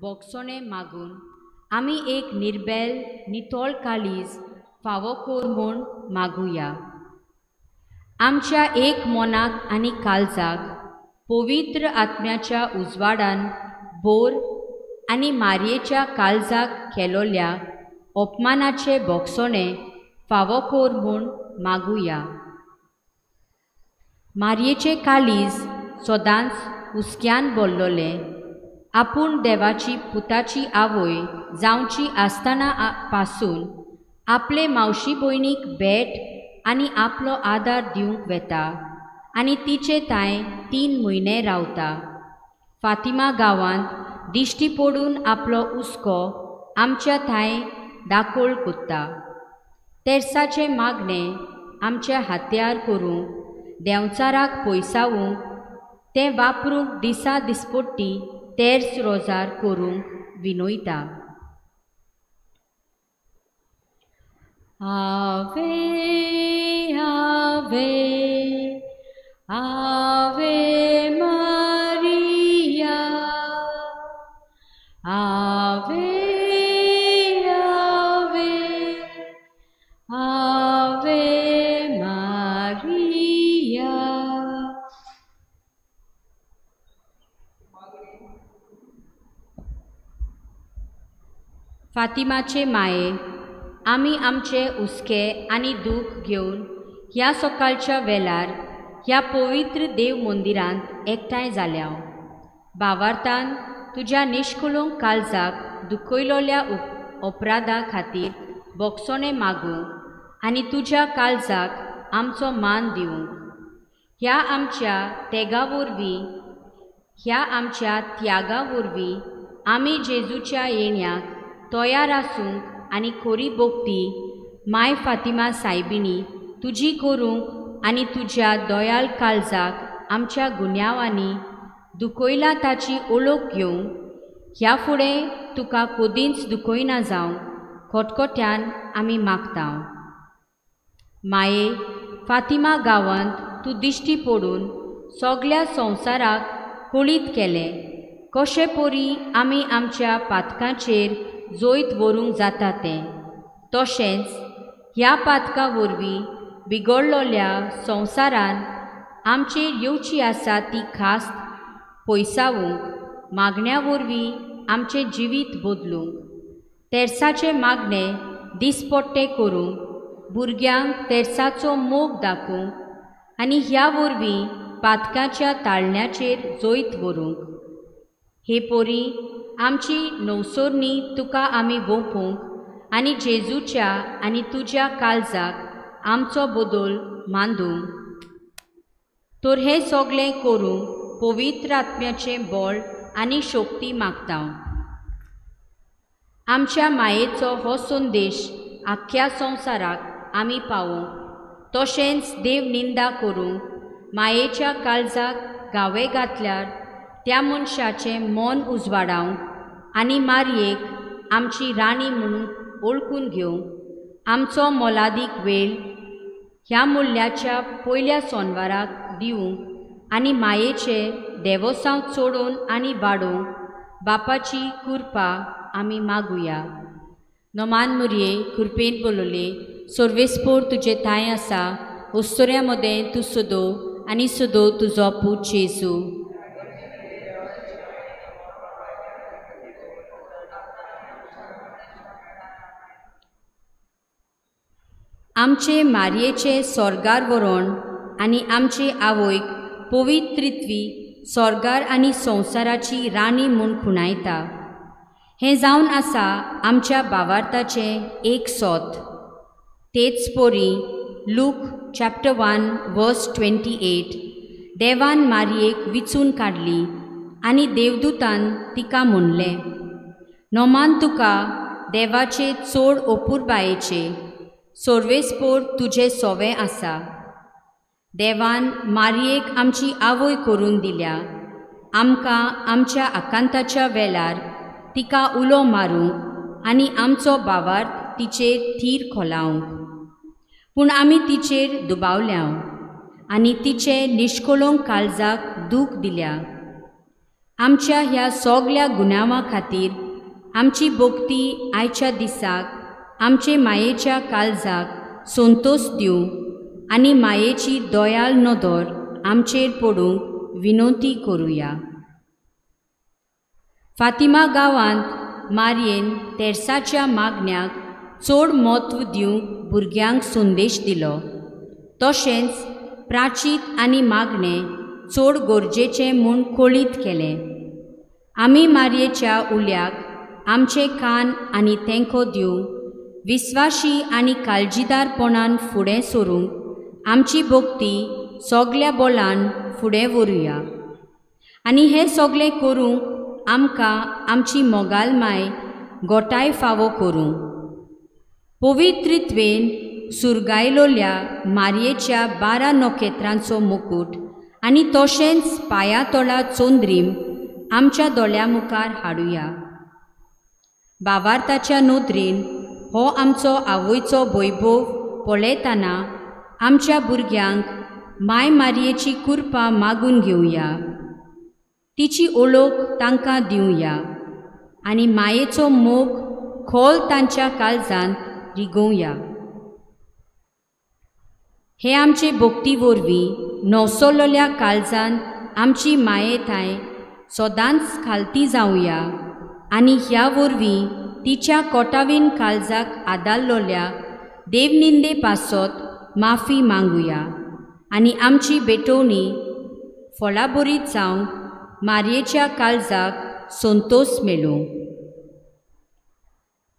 बोगसोणें मागून आमी एक निर्बेल नितळ काळीज फावो कोर म्हूण मागुया. आमच्या एक मनाक आनी काळजाक पवित्र आत्म्याच्या उजवाडान बोर आनी मारयेच्या काळजाक केलोल्या अपमानाचे बोगसोणें फावो कोर म्हूण मागुया. मारयेचें काळीज सदांच हुसक्यान भरलोलें. आपूण देवाची पुताची आवय जावची आसतना पासून आपले मावशी भयणीक भेट आनी आपलो आदार दिवंक वेता आनी तिचे तांय 3 म्हयने रावता. फातिमा गांवांत दिश्टी पडून आपलो हुस्को आमच्या थांय दाखोल कोत्ता. तेर्साचें मागणें आमच्या हात्यार करूंक, देंवचाराक पयसावूंक, तें वापरूंक दिसा दिसपट्टी तेर्स रोजार करूंक विनयता. Ave, Ave, Ave Maria, Ave, Ave, Ave Maria. फातिमाचे माये, आमी आमचे हुस्के आनी दूख घेवन ह्या सकाळच्या वेळार ह्या पवित्र देव मंदिरांत एकठांय जाल्या. भावार्थान तुज्या निश्कलंक काळजाक दुखयलोल्या अपराधा खातीर बोगसोणें मागूंक आनी तुज्या काळजाक आमचो मान दिवंक ह्या आमच्या त्यागा वरवीं, ह्या आमच्या त्यागा वरवीं आमी जेजूच्या येण्याक तयार आसूंक आनी खोरी भोक्ती माय फातिमा सायबिणी तुजी करूंक आनी तुज्या दयाळ काळजाक आमच्या गुन्यांवांनी दुखयला ताची ओळख घेवंक ह्या फुडें तुका कदींच दुखयना जावंक खटखट्यान आमी मागता. माये, फातिमा गांवांत तूं दिश्टी पडून सगल्या संवसाराक कळीत केलें कशें परी आमी आमच्या पातकांचेर जैत व्हरूंक जाता तें. तशेंच ह्या पातका वरवीं बिगडलोल्या संवसारान आमचेर येवची आसा ती खास पयसावूंक मागण्या वरवीं आमचें जिवीत बदलूंक, तेर्साचें मागणें दिसपट्टें करूंक, भुरग्यांक तेर्साचो मोग दाखोवंक आनी ह्या वरवीं पातकाच्या ताळण्याचेर जैत व्हरूंक. हे परी आमची नवसोरणी तुका आमी वोंपूंक आनी जेजूच्या आनी तुज्या काळजाक आमचो बदल मांदूंक. तर हें सगळें करूंक पवित्र आत्म्याचें बळ आनी शक्ती मागता. आमच्या मायेचो हो संदेश आख्ख्या संवसाराक आमी पावोवंक, तशेंच देव निंदा करूंक मायेच्या काळजाक घावे घातल्यार त्या मनशाचें मन उजवाडावंक आनी मारयेक आमची राणी म्हणून वळखून घेवंक आमचो मोलादीक वेळ ह्या मुल्याच्या पयल्या सोनवाराक दिवंक आनी मायेचे देवोसांव चडोवन आनी वाडोवंक बापाची कृपा आमी मागुया. नमान मुरये, कृपेन बोलले, सर्वेस्पोर तुजे थांय आसा, ओस्तोऱ्या मदें तूं सदो आनी सदो तुजो पूत जेजू. आमचे मारयेचे सोर्गार व्हरोन आनी आमचे आवयक पवित्रित्वी सोर्गार आनी संवसाराची राणी म्हूण खुणायता. हें जावन आसा आमच्या भावार्थाचें एक सोत. तेच परी लूक चॅप्टर 1 वर्स 28 देवान मारयेक विचून काडली आनी देवदूतान तिका म्हणलें, नोमान तुका देवाचे चड अपुरबायेचे सर्वेस्पोर तुजें सोवें आसा. देवान मारयेक आमची आवय करून दिल्या, आमकां आमच्या आकांताच्या वेळार तिका उलो मारूंक आनी आमचो भावार्थ तिचेर थीर खोलावंक. पूण आमी तिचेर दुबावल्या आनी तिचे निश्कळोंक काळजाक दूख दिल्या. आमच्या ह्या सगल्या गुन्यांवा खातीर आमची भक्ती आयच्या दिसाक आमचे मायेच्या काळजाक संतोश दिवं आनी मायेची दयाळ नदर आमचेर पडूंक विनंती करुया. फातिमा गांवांत मारयेन तेर्साच्या मागण्याक चड म्हत्व दिवंक भुरग्यांक संदेश दिलो. तशेंच प्राचीत आनी मागणें चड गरजेचें म्हूण कळीत केलें. आमी मारयेच्या उल्याक आमचे कान आनी तेंको दिवंक विस्वाशी आनी काळजीदारपणान फुडें सरूंक आमची भक्ती सगल्या बोलान फुडें व्हरुया. आनी हें सगळें करूंक आमकां आमची मोगाल माय गोठाय फावो करूं. पवित्रत्वेन सुरगायलोल्या मारयेच्या 12 नखेत्रांचो मुकूट आनी तशेंच पांया तोळा चंद्रीम आमच्या दोळ्या मुखार हाडुया. भावार्थाच्या नदरेन हो आमचो आवयचो वैभव पळयतना आमच्या भुरग्यांक माय मारयेची कृपा मागून घेवया, तिची ओळख तांकां दिवया आनी मायेचो मोग खोल तांच्या काळजांत रिगोवया. हे आमचे भक्ती वरवीं नवसोलोल्या काळजान आमची माये थांय सदांच खालती जावया आनी ह्या वरवीं तिच्या कोटावीन काळजाक आदारलोल्या देवनिंदे पासत माफी मागुया आनी आमची भेटवणी फळाबरीत जावंक मारयेच्या काळजाक संतोश मेळूं.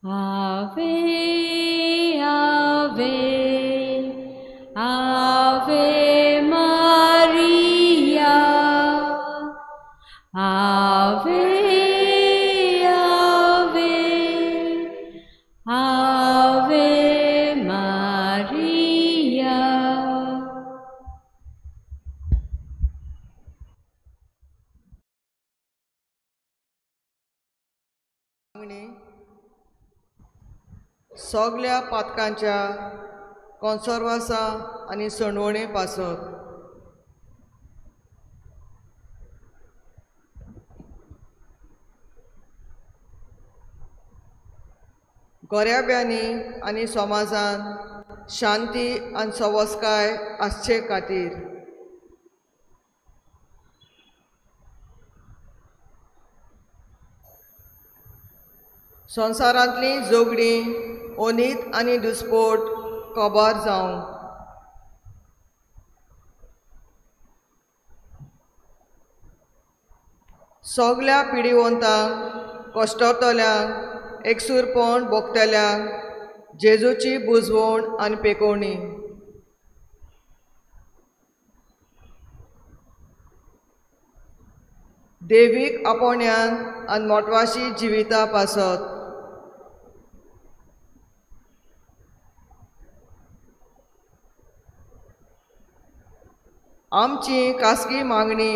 आवे आवे आवे मारिया, आवे आवे आवे मारिया. सगल्या पातकांच्या कॉन्सर्वासा आनी सणवणे पासत गोऱ्याब्यांनी आनी समाजान शांती आनी सवस्काय आसचे खातीर. संवसारांतलीं झगडीं, ओनीत आनी दुस्पोट कबार जावं. सगल्या पिडिवंतांक, कश्टतल्यांक, एकसूरपण भोगतल्यांक जेजूची बुजवण आनी पेकोवणी. देवीक आपोवण्यान आनी मोटवाशी जिविता पासत. आमची खासगी मागणी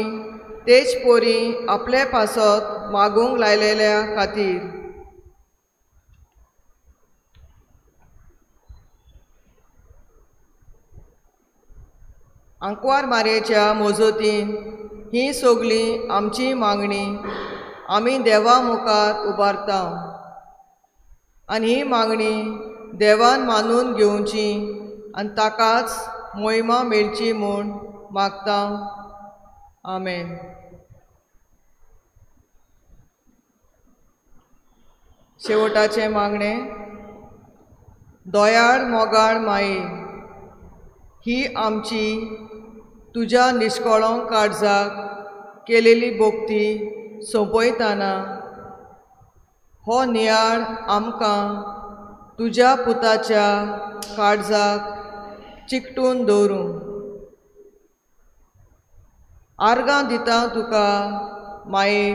तेच पोरी आपले पासत मागूंक लायलेल्या खातीर. आंकवार मारयेच्या मोजोतीन ही सगळी आमची मागणी आमी देवा मुखार उबारता आनी ही मागणी देवान मानून घेवची आनी ताकाच मोहिमा मेळची म्हूण मागता. आमेन. शेवटाचें मागणें. दयाळ मोगाळ माई, ही आमची तुज्या निश्कळंक काळजाक केलेली भक्ती सोंपयतना हो नियाळ आमकां तुज्या पुताच्या काळजाक चिकटून दवरूं. आर्गां दिता तुका माये,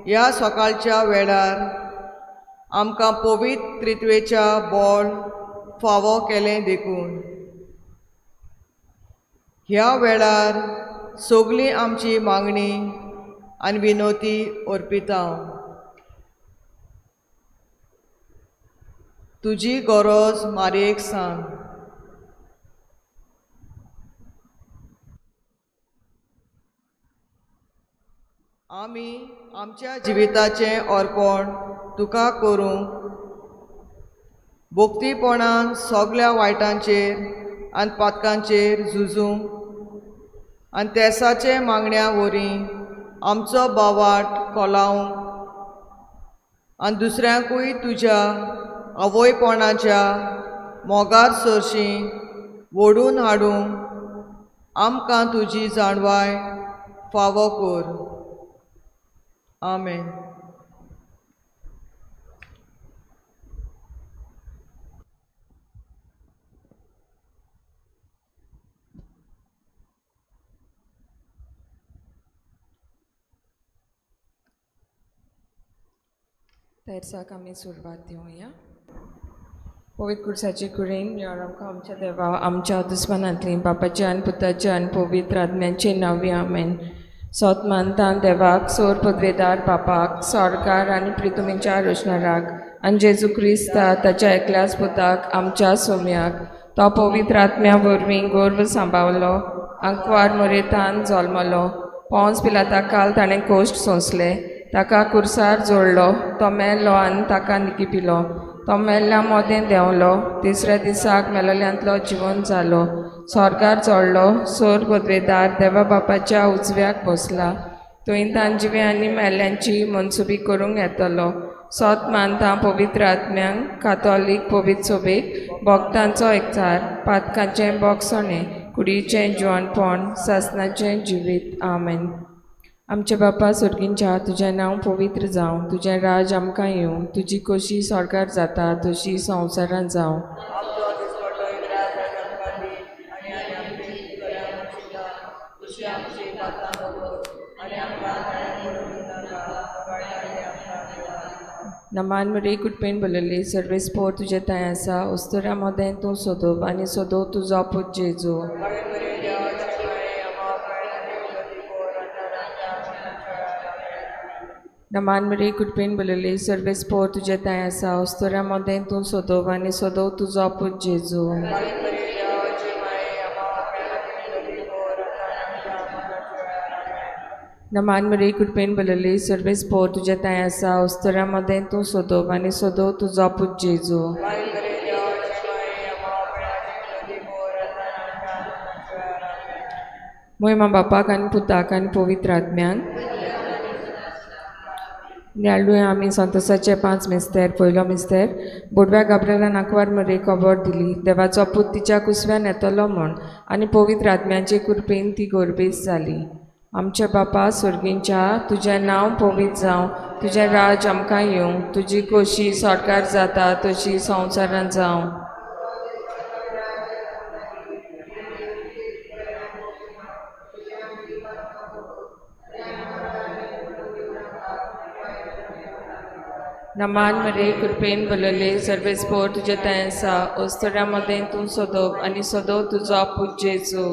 ह्या सकाळच्या वेळार आमकां पवित्र त्रित्वेच्या बोळ फावो केलें देखून. ह्या वेळार सगळी आमची मागणी आनी विनोती अर्पिता. तुजी गरज मारयेक सांग. आमी आमच्या जिविताचें अर्पण तुका करूंक भक्तीपणान सगल्या वायटांचेर आनी पातकांचेर झुजूंक आनी तेसाचे मागण्या वरी आमचो बावाट कोलावंक आनी दुसऱ्यांकूय तुज्या आवयपणाच्या मोगार सरशी वोडून हाडूंक आमकां तुजी जाणवाय फावो कर. आमेन. तेरसाक आमी सुरवात दिवया. पवित्र कुर्साचे कुरेन आमकां आमच्या देवा आमच्या दुस्मानांतली बापाचे आनी पुताचे आनी पवित्र आत्म्याचे नांवी आमेन. सोत मानता देवाक सोर पदवेदार बापाक सरकार आनी प्रितुमीच्या रोशनाराक आनी जेजू क्रिस्ता ताच्या एकल्याच पुताक आमच्या सोम्याक तो पवित्र आत्म्या वरवीं गोर्व सांबावलो आंकवार मोरेतान जल्मलो पोंस पिलाता काल ताणें कोश्ट सोंसले ताका कुर्सार जोडलो तो मेलो आनी ताका निकिपिलो तो मेल्ल्या मोदें देंवलो तिसऱ्या दिसाक मेलोल्यांतलो जिवन जालो स्वर्गार चडलो सोर पदवेदार देवा बापाच्या उजव्याक बसला थंय तांजिवे आनी मेल्ल्यांची मनसुबी करूंक येतलो. सोत मानता पवित्र आत्म्यांक कातोलीक पवित्र सोबेक भक्तांचो एकचार पातकांचें बोगसणें कुडीचें जिवनपण सासनाचें जिवीत. आमेन. आमचे बापा सोर्गींच्या तुजें नांव पवित्र जावं तुजें राज आमकां येवं तुजी कशी स्वर्गार जाता तशी संवसारांत जावं. नमान मरे कुटपेन बोलले सर्वेस पोर तुजें थंय आसा उस्तुरा मदें तूं सोदोव आनी सोदोव तुजो पूत जेजू. नमान मरे कुटपेन बोलले सर्वेस पोर तुजें थंय आसा उस्तुरा मदें तूं सोदोव आनी सोदोव तुजो पूत जेजू. नमान मरे कृपेन भरलेली सर्वेस पोर तुजें थंय आसा उस्तुरा मदें तूं सोदोव आनी सोदोव तुजो पूत जेजू. मोहिमा बापाक आनी पुताक आनी पवित्र आत्म्यांक न्याळुया. आमी संतोसाचे 5 मिस्तेर. पयलो मिस्तेर बोडव्या गाब्रेलान आंकवार मरे खबर दिली देवाचो पूत तिच्या कुसव्यान येतलो म्हूण आनी पवित्र आत्म्याचे कृपेन ती गोरबेस जाली. आमच्या बापा स्वर्गींच्या तुजें नांव पवित्र जावं तुजें राज आमकां येवं तुजी कशी स्वर्गार जाता तशी संवसारांत जावं. नमान मरे कृपेन भरलेली सर्वेस पोर तुजें थंय आसा उस्तुरा मदें तूं सोदोव आनी सोदोव तुजो पूत जेजू.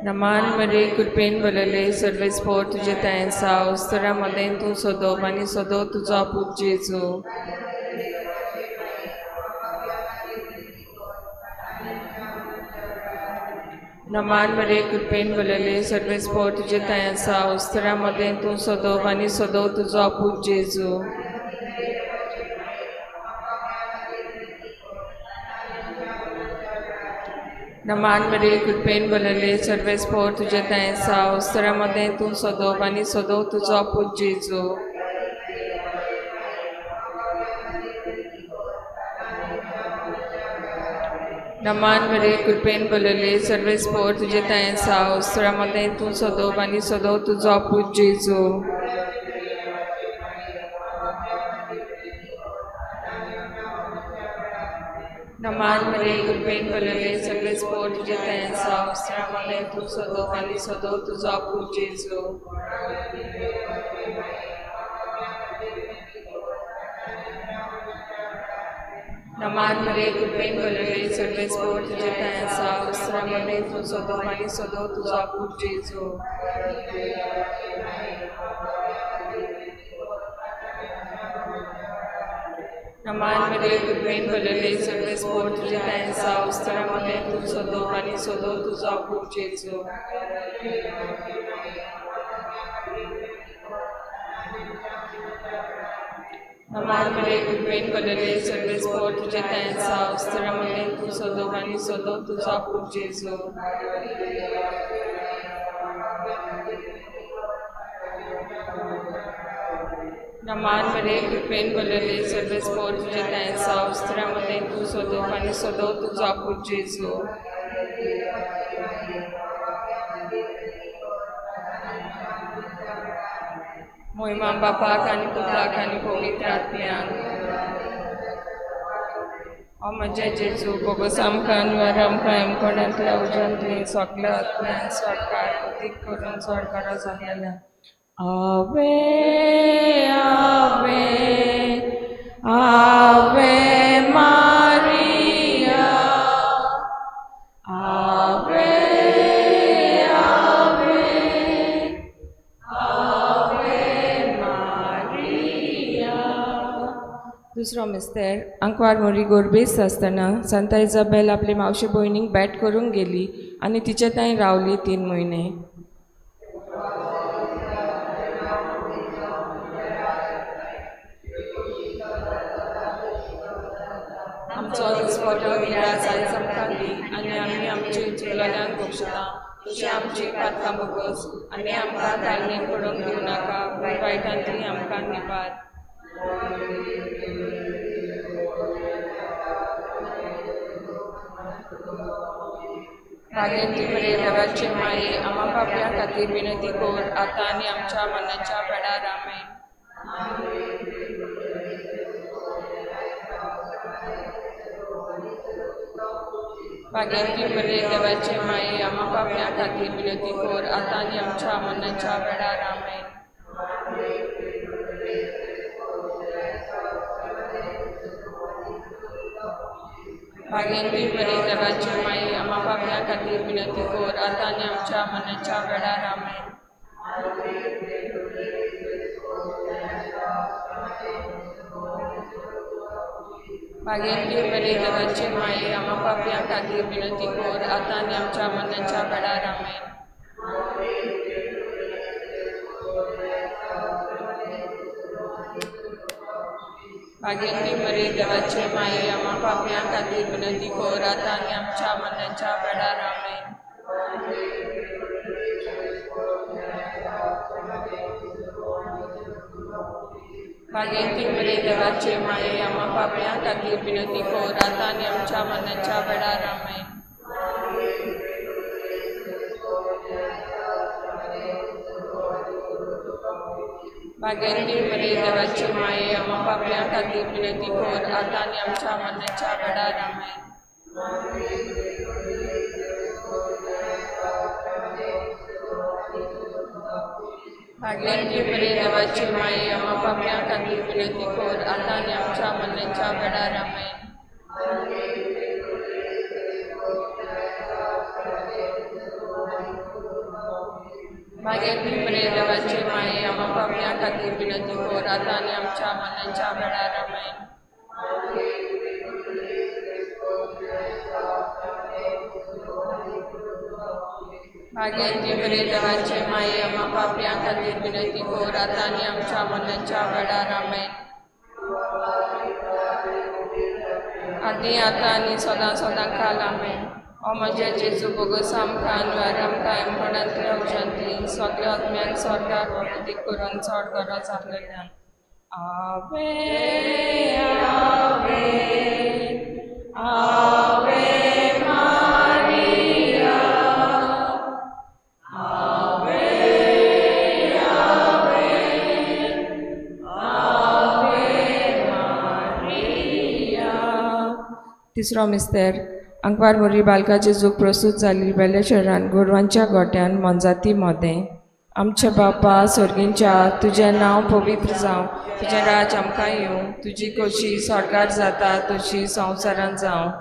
नमान मरे कृपेन भरलेली सर्वेस पोर तुजें थंय आसा उस्तुरा मदें तूं सोदोव आनी सोदोव तुजो पूत जेजू. नमान मरे कृपेन भरलेली सर्वेस पोर तुजें थंय आसा उस्तुरा मदें तूं सोदोव आनी सोदोव तुजो पूत जेजू. नमान मरे कृपेन भरलेली सर्वेस पोर तुजें थंय आसा उस्तुरा मदें तूं सोदोव आनी सोदोव तुजो पूत जेजू. नमान मरे कृपेन भरलेली सर्वेस पोर तुजें थंय आसा उस्तुरा मदें तूं सोदोव आनी सोदोव तुजो पूत जेजू. नमान मरे कृपेन भरलेली सर्वेस पोर तुजें थंय आसा उस्तुरा मदें तूं सोदोव आनी सोदोव तुजो पूत जेजू. नमान मरे कृपेन भरलेली सर्वेस पोर तुजें थंय आसा उस्तुरा मदें तूं सोदोव आनी सोदोव तुजो पूत जेजू. नमान मरे कृपेन भरलेले सर्वेस्पोर तुझे ठांय आसा, उस्तरां मदें तूं सदोप आनी सदोप तुजो आपूत जेजू. नमान मरे कृपेन भरलेले सर्वेस्पोर तुझे ठांय आसा, उस्तरां मदें तूं सदोप आनी सदोप तुजो आपूत जेजू. नमान मरे कृपेन भरलेले सर्वेस्पोर तुझे ठांय आसा, उस्तरां मदें तूं सदोप आनी सदोप तुजो आपूत जेजू. मोहिमा बापाक आनी पुताक आनी पवित्र आत्म्याक. ओ म्हज्या जेजू, बोगस आमकां निवार आमकां हेमकोणांतल्या उज्यांतली सगल्या आत्म्यान स्वर्गार अदीक करून स्वर्गार जालेल्या. Ave, Ave, Ave Maria, Ave, Ave, Ave Maria. दुसरो मिस्तेर. आंकवार मोरी गोरबेस्त आसतना सांता इजाबेल आपले मावशे भयणीक भेट करूंक गेली आनी तिचे थंय रावली 3 म्हयने. आमचो दिसपटो निराश आयज आमकां दी आनी आमी आमचे चुकलेल्यांक बक्षता तशें आमची पातकां बोगस आनी आमकां ताळणेन पडूंक दिवं नाका, पूण वायटांतली आमकां निवार. भाग्यंती मरे देवाचे माये, आमा पापयां खातीर विनंती कर आतां आनी आमच्या मनाच्या वेळार. आमेन. भाग्यंती मरे देवाचे माये, आमा पापयां खातीर विनंती कर आतां आनी आमच्या मनाच्या वेळार. आमेन. भाग्यंती मरे देवाचे माये, आमा पापयां खातीर विनंती कर आतां आनी आमच्या मनाच्या वेळार. आमेन. भाग्यंती मरे देवाचे माये, आमा पापयां खातीर विनंती कर आतां आनी आमच्या मनाच्या वेळार. आमेन. भाग्यंती मरे देवाचे माये, आमा पापयां खातीर विनंती कर आतां आनी आमच्या मनाच्या वेळार. आमेन. भाग्यंती मरे देवाचे माये, आमा पापयां खातीर विनंती कर आतां आनी आमच्या मनाच्या वेळार. आमेन. भाग्यंती मरे देवाचे माये, आमा पापयां खातीर विनंती कर आतां आनी आमच्या मनाच्या वेळार. आमेन. भाग्यंती मरे देवाचे माये, आमा पापयां खातीर विनंती कर आतां आनी आमच्या मनाच्या वेळार. आमेन. भाग्यंती मरे देवाचे माये, आमा पापयां खातीर विनंती कर आतां आनी आमच्या मनाच्या वेळार. आमेन. भाग्यंती मरे देवाचे माये, आमा पापयां खातीर विनंती कर आतां आनी आमच्या मनाच्या वेळार. आमेन. आदी आतां आनी सदां सदां काल. आमेन. ओ म्हज्या जेजू, बोगस आमकां निवार आमकां हेमकोणांतल्या उज्यांतली सगल्या आत्म्यांक स्वर्गार वरती करून चड गरज आसलेल्यान. Ave, Ave, Ave Maria, Ave, Ave, Ave Maria. तिसरो मिस्तेर. आंकवार मोरी बालकाचे जूक प्रस्तूत जाली बेल्या शहरान गोरवांच्या गोट्यान मोनजाती मोदें. आमच्या बापा स्वर्गींच्या, तुजें नांव पवित्र जावं, तुजें राज आमकां येवं, तुजी कशी स्वर्गार जाता तशी संवसारांत जावं.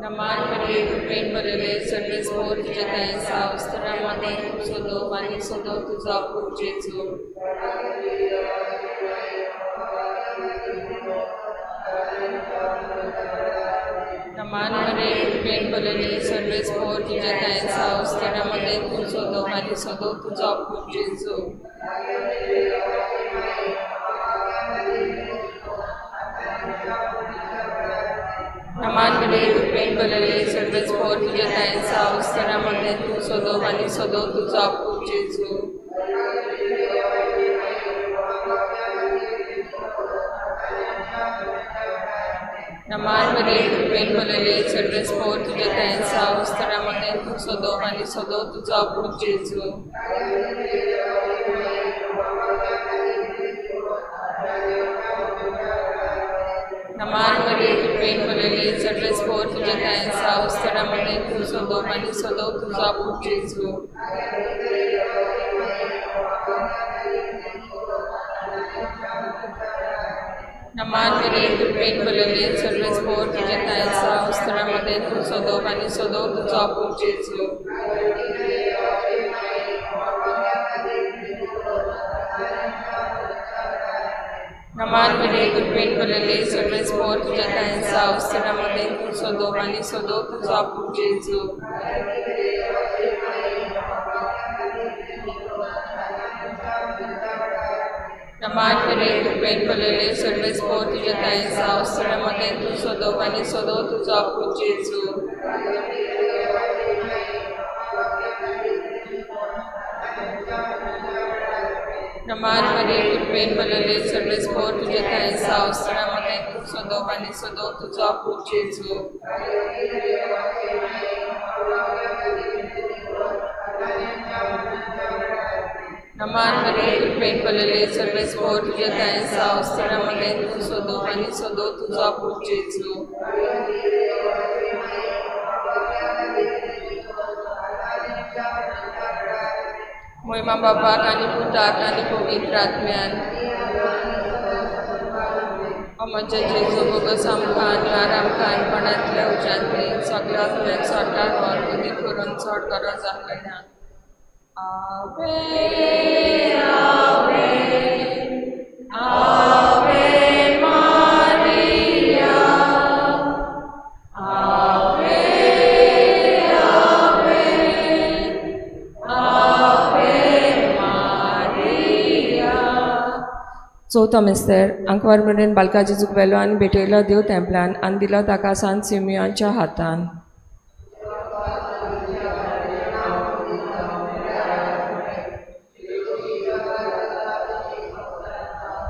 नमान मरिये कृपेन भरलेले सर्वेस्पोर तुजे थंय आसा स्त्रियां मदें तूं सदोव आनी सदोव तुजो पूत जेजू. नमान मरिये कृपेन भरलेले सर्वेस्पोर तुजे थंय आसा स्त्रियां मदें तूं सदोव आनी सदोव तुजो पूत जेजू. नमान मरिये कृपेन भरलेले सर्वेस्पोर तुजे थंय आसा स्त्रियां मदें तूं सदोव आनी सदोव तुजो पूत जेजू. नमान मरिये कृपेन भरलेले सर्वेस्पोर तुजे थंय आसा स्त्रियां मदें तूं सदोव आनी सदोव तुजो पूत जेजू. नमान मरिये कृपेन भरलेले सर्वेस्पोर तुजे थंय आसा स्त्रियां मदें तूं सदोव आनी सदोव तुजो पूत जेजू. नमान मरिये कृपेन भरलेले सर्वेस्पोर तुजे थंय आसा स्त्रियां मदें तूं सदोव आनी सदोव तुजो पूत जेजू. नमान मरिये कृपेन भरलेले सर्वेस्पोर तुजे थंय आसा स्त्रियां मदें तूं सदोव आनी सदोव तुजो पूत जेजू. नमान मरिये कृपेन भरलेले सर्वेस्पोर तुजे थंय आसा स्त्रियां मदें तूं सदोव आनी सदोव तुजो पूत जेजू. नमान मरिये कृपेन भरलेले सर्वेस्पोर तुजे थंय आसा स्त्रियां मदें तूं सदोव आनी सदोव तुजो पूत जेजू. नमान मरिये कृपेन भरलेले सर्वेस्पोर तुजे थंय आसा स्त्रियां मदें तूं सदोव आनी सदोव तुजो पूत जेजू. मोहिमा बापाक आनी पुताक आनी पवित्र आत्म्यान. ओ म्हज्या जेजू बोगस आमकां आनी आरामकां पणांतल्या उज्यांतली सगळ्या आत्म्याक स्वर्गार व्हर उदीक करून चड गरज आसलेल्या. Ave Ave Ave Maria Ave Ave Ave Maria. चवथो मिस्तर आंकवार मेरेन बालका जेजूक व्हेलो आनी भेटयलो देव तेंपलान आनी दिलो ताका सांत सिमियोनच्या हातान.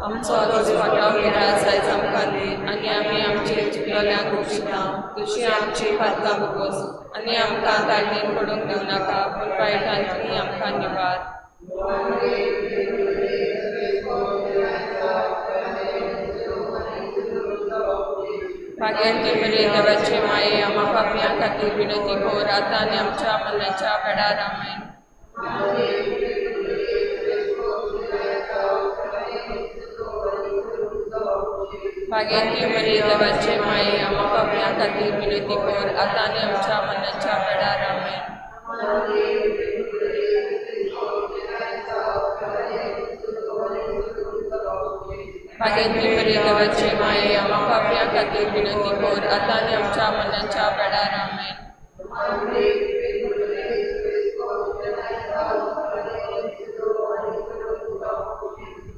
आमचो दिसपट्टो मिरास आयज आमकां दी आनी आमी आमचे चुकलेल्यांक भोगशिता तशी आमची पातकां भोगोस आनी आमकां ताळणेन पडूंक दिवं नाका पूण वायटांतली आमकां निवार. भाग्यांती मरिये देवाचे माये आम्हा पापयां खातीर विनंती कर आतां आनी आमच्या मरणाच्या वेळार. आमेन. भाग्यांती मरिये देवाचे माये आम्हा पापयां खातीर विनंती कर आतां आनी आमच्या मरणाच्या वेळार. आमेन. भाग्यांती मरिये देवाचे माये आम्हा पापयां खातीर विनंती कर आतां आनी आमच्या मरणाच्या वेळार. आमेन.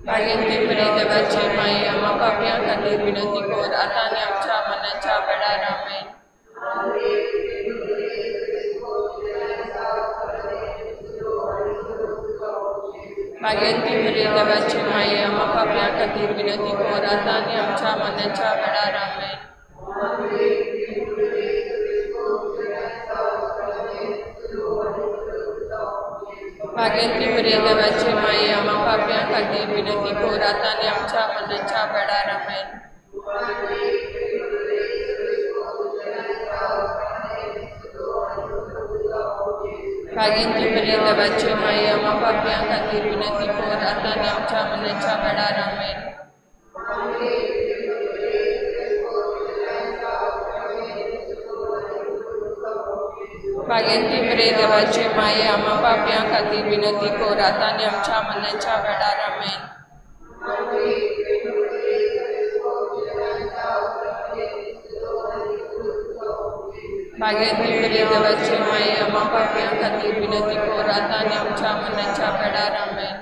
भाग्यांती मरिये देवाचे माये आम्हा पापयां खातीर विनंती कर आतां आनी आमच्या मरणाच्या वेळार. आमेन. भाग्यांती मरिये देवाचे माये आम्हा पापयां खातीर विनंती कर आतां आनी आमच्या मरणाच्या वेळार. आमेन. भाग्यांती मरिये देवाचे माये आम्हा पापयां खातीर विनंती कर आतां आनी आमच्या मरणाच्या वेळार. आमेन. भाग्यांती मरिये देवाचे माये आम्हा पापयां खातीर विनंती कर आतां आनी आमच्या मरणाच्या वेळार. आमेन. भाग्यंती मरे देवाचे माये आमा पापयां खातीर विनंती कर आतां आनी आमच्या मरणाच्या वेळार. आमेन. भाग्यंती मरे देवाचे माये आमा पापयां खातीर विनंती कर आतां आनी आमच्या मरणाच्या वेळार. आमेन.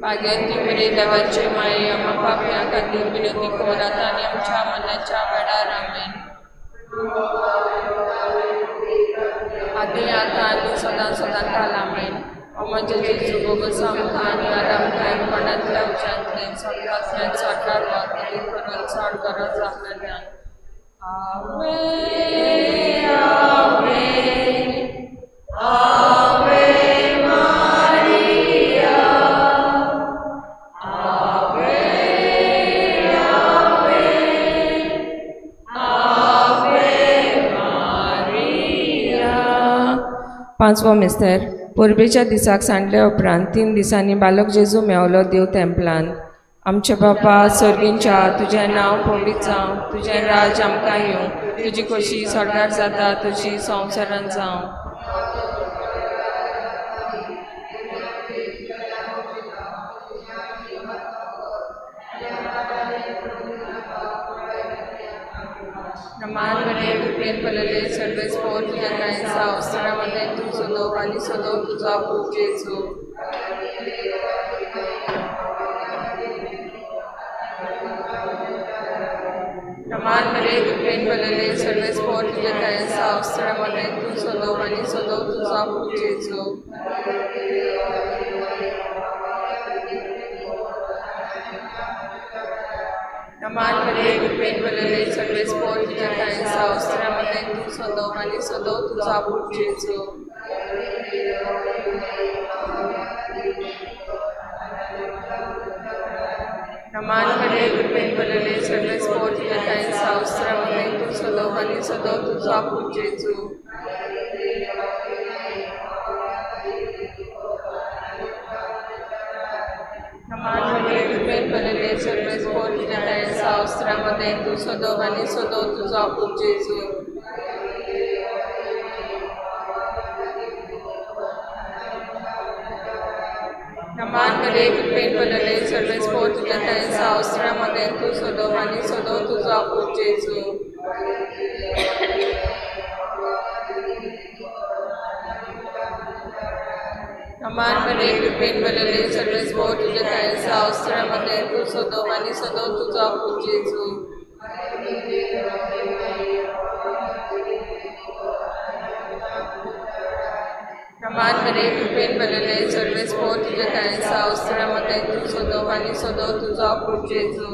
भाग्यंती मरे देवाचे माये आमा पापयां खातीर विनंती कर आतां आनी आमच्या मरणाच्या वेळार. आमेन. आदी आतां आनी सदां सदां काल. आमेन. ओ म्हज्या जेजू बोगस आमकां आनी आरामकां कोणांतल्या उज्यांतले सगळ्यांतल्यान सरकार वापर करून चड गरज आसलेल्यान. आवे आवे आवे मारिया आवे आवे आवे मारिया. पांचवो मिस्तर. परबेच्या दिसाक सांडल्या उपरांत 3 दिसांनी बालक जेजू मेवलो देव तेंपलान. आमचे बापा सर्गींच्या तुजें नांव पवित्र जावं, तुजें राज आमकां येवं, तुजी खोशी स्वर्गार जाता तशी संवसारांत जावं. मान बरे कृपेन भरलेले सर्वेस पोर तुज्या ठांय आसा, अवसरा मदें तूं सदोव आनी सदोव तुजो पूत जेजू. मान बरे कृपेन भरलेले सर्वेस पोर तुज्या ठांय आसा, अवसरा मदें तूं सदोव आनी सदोव तुजो पूत जेजू. मान बरे कृपेन भरलेले सर्वेस पोर तुज्या ठांय आसा, अवसरा मदें तूं सदोव आनी सदोव तुजो पूत जेजू. मान बरे कृपेन भरलेले सर्वेस पोर तुज्या ठांय आसा, अवसरा मदें तूं सदोव आनी सदोव तुजो पूत जेजू. मान बरे कृपेन भरलेले सर्वेस पोर तुज्या ठांय आसा, अवसरा मदें तूं सदोव आनी सदोव तुजो पूत जेजू. मान बरे कृपेन भरलेले सर्वेस पोर तुज्या ठांय आसा, अवसरा मदें तूं सदोव आनी सदोव तुजो पूत जेजू. मान बरे कृपेन भरलेले सर्वेस पोर तुज्या ठांय आसा, अवसरा मदें तूं सदोव आनी सदोव तुजो पूत जेजू. मान बरे कृपेन भरलेले सर्वेस पोर तुज्या ठांय आसा, अवसरा मदें तूं सदोव आनी सदोव तुजो पूत जेजू.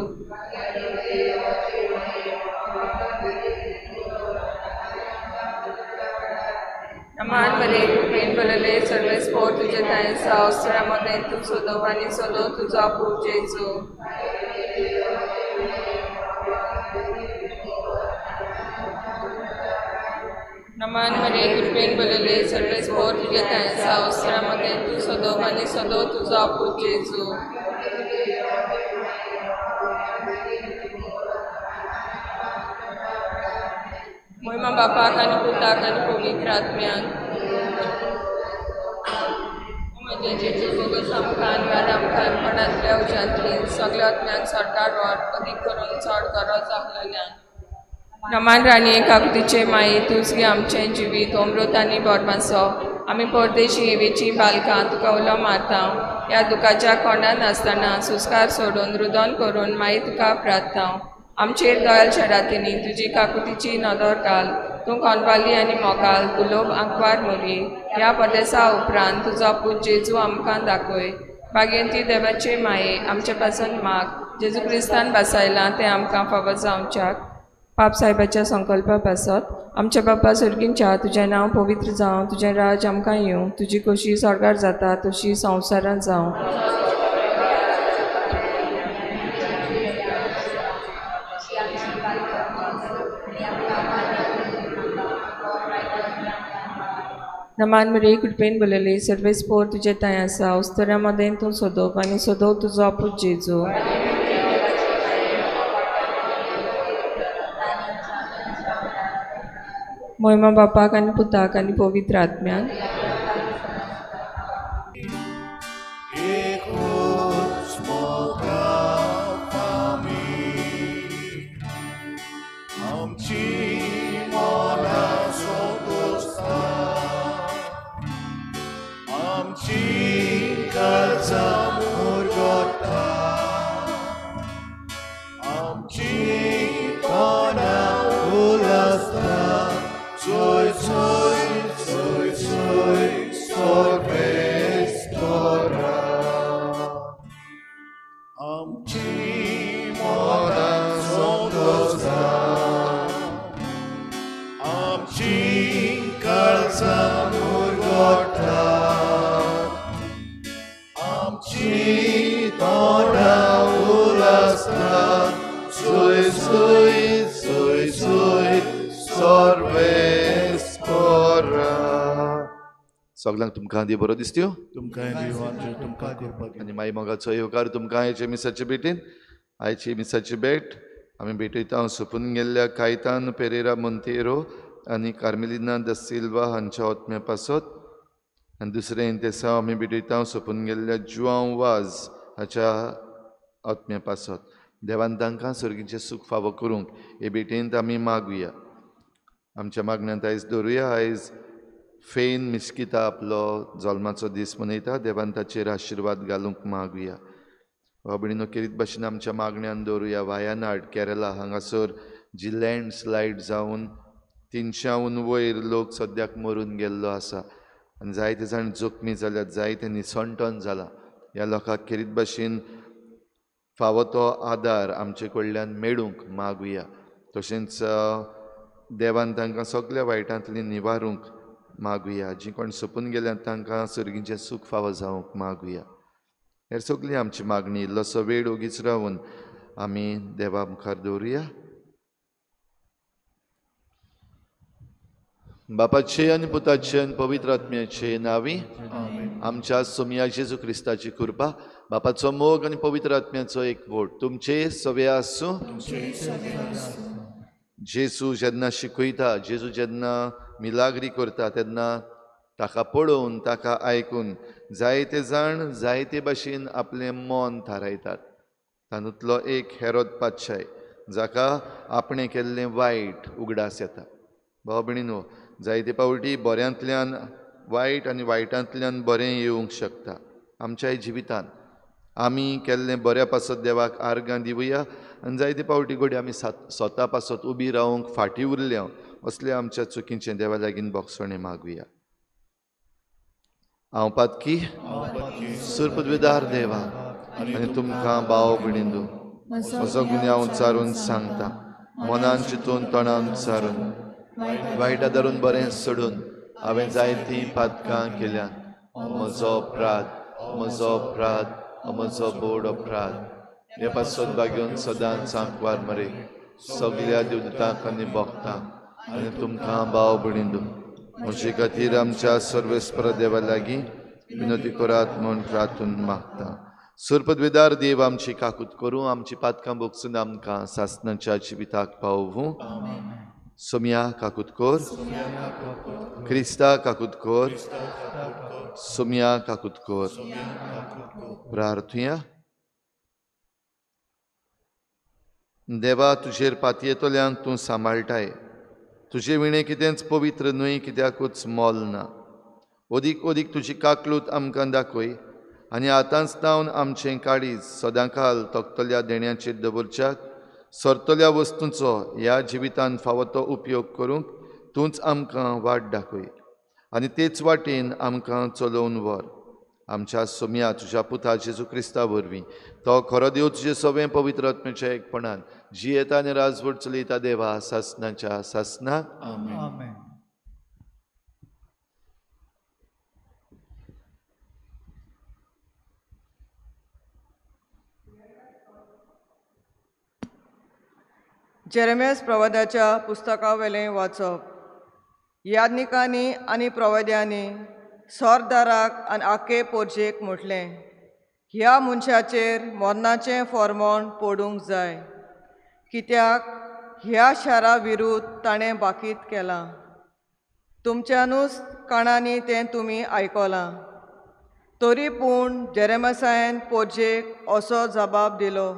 मान बरे कृपेन भरलेले सर्वेस पोर तुज्या ठांय आसा, अवसरा मदें तूं सदोव आनी सदोव तुजो पूत जेजू. मान बरे कृपेन भरलेले सर्वेस पोर तुज्या ठांय आसा, अवसरा मदें तूं सदोव आनी सदोव तुजो पूत जेजू. मोहिमा बापाक आनी पुताक आनी पवित्र आत्म्याक. म्हज्या जेजू बोगस आमकां आनी आमकां कोणांतल्या उज्यांतली सगळ्या आत्म्यांक सरकार वाट अदीक करून चड गरज आसलेल्यान. नमान राणये काकुतीचे माये तूंच गे आमचें जिवीत अमृत आनी बोरमासो. आमी परदेशी हेवेची बालकां तुका उलो मारता. ह्या दुखाच्या कोंडान आसतना सुस्कार सोडून रुदन करून माई तुका प्रार्थता. आमचेर दयाल शरातींनी तुजी काकुतीची नदर घाल. तूं कोनवाली आनी मोगाल दुलोब आंकवार मोरी. ह्या परदेसा उपरांत तुजो पूत जेजू आमकां दाखय. भाग्यंती देवाचे माये आमचे पासून माग. जेजू क्रिस्तान बसायलां तें आमकां फावो जावच्याक. पाप साहेबाच्या संकल्पा पासत आमच्या बापा सर्गींच्या तुजें नांव पवित्र जावं, तुजें राज आमकां येवं, तुजी खोशी स्वर्गार जाता तशी संवसारांत जावं. नमान मरे कृपेन भरलेले सर्वेस पोर तुजे ठांय आसा, अवस्तऱ्या मदें तूं सदोव आनी सदोव तुजो पूत जेजू. मोहिमा बापाक आनी पुताक आनी पवित्र आत्म्याक. सगळ्यांक तुमकां देव बरो दिसत्यो आनी माई मोगाचो येवकार तुमकां आयचे मिसाचे भेटीन. आयची मिसाची भेट आमी भेटयता सोंपून गेल्ल्या कायतान पेरेरा मोंतेरो आनी कार्मेलिना the Silva हांच्या आत्म्या पासत. आनी दुसरें इंतेसांव आमी भेटयता सोंपून गेल्ल्या जुआंव वाज हाच्या आत्म्या पासत. देवान तांकां सर्गीचें सूख फावो करूंक हे भेटेंत आमी मागुया. आमच्या मागण्यांत आयज दवरुया. आयज फेन मिस्किता आपलो जल्माचो दीस मनयता. देवान ताचेर आशिर्वाद घालूंक मागुया. बाबडीनो केरीत भाशेन आमच्या मागण्यान दवरुया. वायनाड केरला हांगासर जी लँडस्लायड जावन 300 वयर लोक सद्याक मरून गेल्लो आसा आनी जायते जाण जखमी जाल्यात, जायते निसंटन जाला. ह्या लोकांक केरीत भाशेन फावो तो आदार आमचे कडल्यान मेळूंक मागुया. तशेंच देवान तांकां सगल्या वायटांतली निवारूंक मागुया. जी कोण सोंपून गेल्यात तांकां सर्गीचें सूख फावो जावंक मागुया. हेर सगळी आमची मागणी इल्लोसो वेळ ओगीच रावन आमी देवा मुखार दवरुया. बापाचे आनी पुताचे आनी पवित्र आत्म्याचे नांवी आमच्या सोमया जेजू क्रिस्ताची कृपा, बापाचो मोग आनी पवित्र आत्म्याचो एकवट तुमचे सवे आसूं. जेजू जेन्ना शिकयता, जेजू जेन्ना मिलाग्री करता तेन्ना ताका पळोवन ताका आयकून जायते जाण जायते भाशेन आपलें मन थारायतात. तातूंतलो एक हेरोद पातशाय जाका आपणें केल्लें वायट उगडास येता. भाव भयणीनो, जायते पावटी बऱ्यांतल्यान वायट आनी वायटांतल्यान बरें येवंक शकता. आमच्याय जिवितांत आमी केल्लें बऱ्या पासत देवाक आर्गां दिवया आनी जायते पावटी घडये आमी स्वता पासत उबी रावंक फाटीं उरल्या असल्या आमच्या चुकींचें देवा लागीं बोगसणें मागुया. हांव पातकी सुरपदविदार देवा आनी तुमकां भाव भयणींनो म्हजो गुन्यांव चारून सांगता. मनान चिंतून तोंडान चारून वायटा धरून बरें सोडून हांवें जायतीं पातकां केल्यात. म्हजो अपराध, म्हजो अपराध, म्हजो बोड अपराध. हे पासत बागेवन सदांच आंकवार मरे सगल्या देवदूतांक आनी भोगतांक आनी तुमकां भाव भयणींनो म्हजे खातीर आमच्या सर्वेस्पर देवा लागीं विनोती करात म्हूण प्रार्थून मागता. सुरपदवेदार देव आमची काकूत करूं, आमची पातकां बोगसून आमकां सासणाच्या जिविताक पावोवूं. सोमया काकूत कर, क्रिस्ता काकूत कर, सोमया काकूत कर. प्रार्थुया. देवा, तुजेर पातयेतल्यांक तूं सांबाळटाय. तुजे विणें कितेंच पवित्र न्हय, कित्याकूच मोल ना. अदीक अदीक तुजी काकलूत आमकां दाखय आनी आतांच तावन आमचें काळीज सदांकाल तोखतल्या देण्याचेर दवरच्याक सरतल्या वस्तूंचो ह्या जिवितान फावो तो उपयोग करूंक तूंच आमकां वाट दाखय आनी तेच वाटेन आमकां चलोवन व्हर. आमच्या सोमया तुज्या पुता जेजू क्रिस्ता वरवीं तो खरो देव तुजें सगळें पवित्र आत्म्याच्या एकपणान जियेता आनी राजवट चलयता देवा सासणाच्या सासणाक. आमेन. जेरेमियास प्रवाद्याच्या पुस्तकावेलें वाचप. याज्ञिकांनी आनी प्रवाद्यांनी सरदाराक आनी आखे पोरजेक म्हटलें, ह्या मनशाचेर मरणाचें फॉर्मोण पडूंक जाय, कित्याक ह्या शारा विरुद्ध ताणें बाकीत केलां. तुमच्यानूच काणांनी तें तुमी आयकलां. तरी पूण जेरेमसायन पोरजेक असो जबाब दिलो,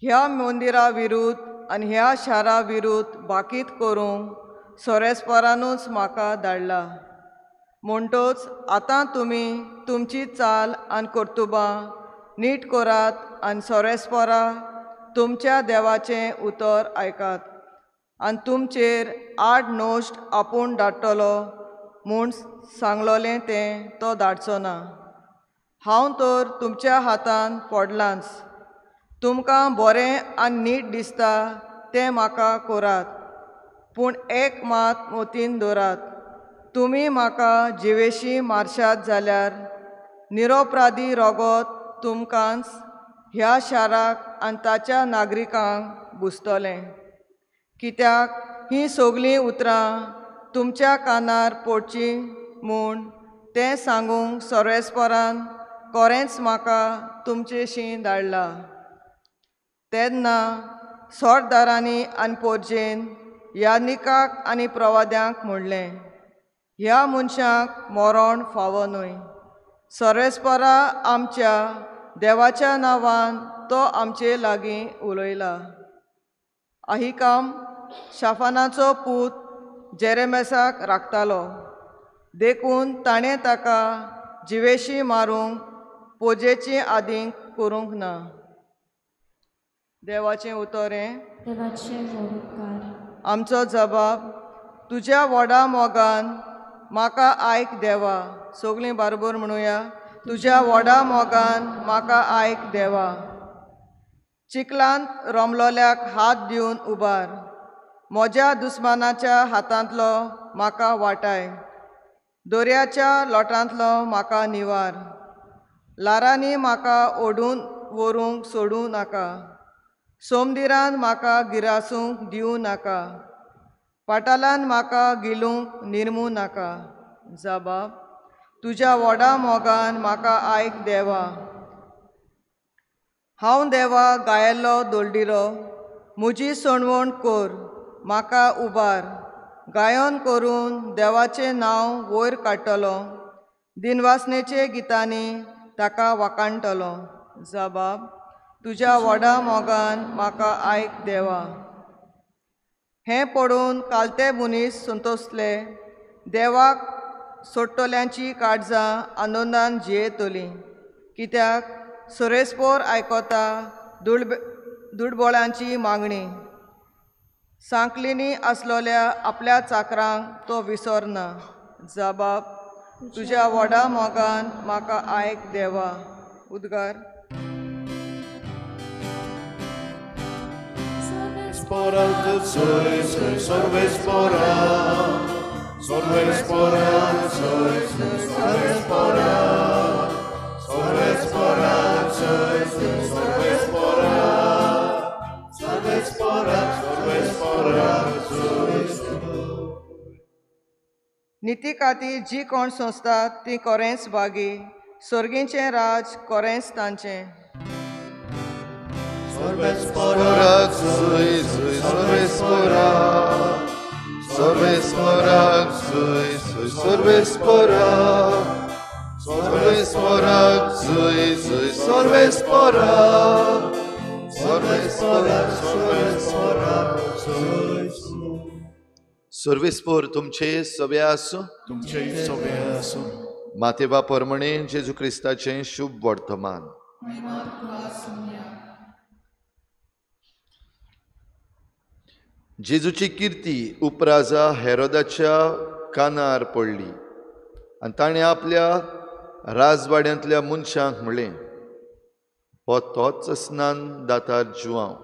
ह्या मंदिरा विरुद्ध आनी ह्या शारा विरुद्ध बाकीत करूंक सोरेस्परानूच म्हाका धाडला. म्हणटोच आतां तुमी तुमची चाल आनी कर्तुबां नीट करात आनी सोरेस्परा तुमच्या देवाचें उतर आयकात आनी तुमचेर आड नश्ट आपूण धाडटलो म्हूण सांगलोलें तें तो धाडचो ना. हांव तर तुमच्या हातान पडलांच. तुमकां बरें आनी नीट दिसता तें म्हाका करात, पूण एक मात मतीन दवरात, तुमी म्हाका जिवेशी मारशात जाल्यार निरोपराधी रोगोत तुमकांच ह्या शाराक आनी ताच्या नागरिकांक बुजतलें. कित्याक हीं सगळीं उतरां तुमच्या कानार पडचीं म्हूण तें सांगूंक सोरेस्परान कोरेंच म्हाका तुमचेशी धाडला. तेन्ना सरदारांनी आनी पोरजेन याज्ञिकाक आनी प्रवाद्यांक म्हणलें, ह्या मनशाक मरण फावो न्हय. सोरेस्परा आमच्या देवाच्या नांवान तो आमचे लागीं उलयला. अहिकाम शाफानाचो पूत जेरेमेसाक राखतालो, देखून ताणें ताका जिवेशी मारूंक पोजेची आदींक करूंक ना. देवाचें उतर हें. आमचो जबाब, तुज्या व्हडा मोगान म्हाका आयक देवा. सगळीं बारबर म्हणुया, तुज्या व्हडा मोगान म्हाका आयक देवा. चिखलांत रोमलोल्याक हात दिवन उबार, म्हज्या दुस्मानाच्या हातांतलो म्हाका वाटाय, दर्याच्या लोटांतलो म्हाका निवार. ल्हारांनी म्हाका ओडून व्हरूंक सोडूं नाका, सोमदिरान म्हाका गिरासूंक दिवं नाका, पाटालान म्हाका गिलूंक निर्मूं नाका. जबाब, तुज्या व्हडा मोगान म्हाका आयक देवा. हांव देवा गायल्लो दोलडिरो, म्हजी सणवण कर, म्हाका उबार. गायन करून देवाचें नांव वयर काडटलो, दिनवासनेचे गितांनी ताका वाखाणटलो. जबाब, तुज्या व्हडा मोगान म्हाका आयक देवा. हें पळोवन कालते मनीस संतोसले, देवाक सोडटल्यांची काळजां आनंदान जियेतलीं. कित्याक सोरेस्पोर आयकता दुडबोळ्यांची मागणी, सांकलिनी आसलोल्या आपल्या चाकरांक तो विसरना. जबाब, तुज्या व्हडा मोगान म्हाका आयक देवा. उद्गार. निती खातीर जी कोण संस्था ती कोरेंच बागी, सर्गीचें राज कोरेंच तांचें. सर्वेस्पोर तुमचे सवे आसूं, तुमचे सवे आसूं. मातेवा परमणे जेजू क्रिस्ताचें शुभ वर्तमान. जेजूची किर्ती उपराजा हेरोदाच्या कानार पडली आनी ताणें आपल्या राजवाड्यांतल्या मनशांक म्हणलें, हो तोच स्नान दातार जुवांव,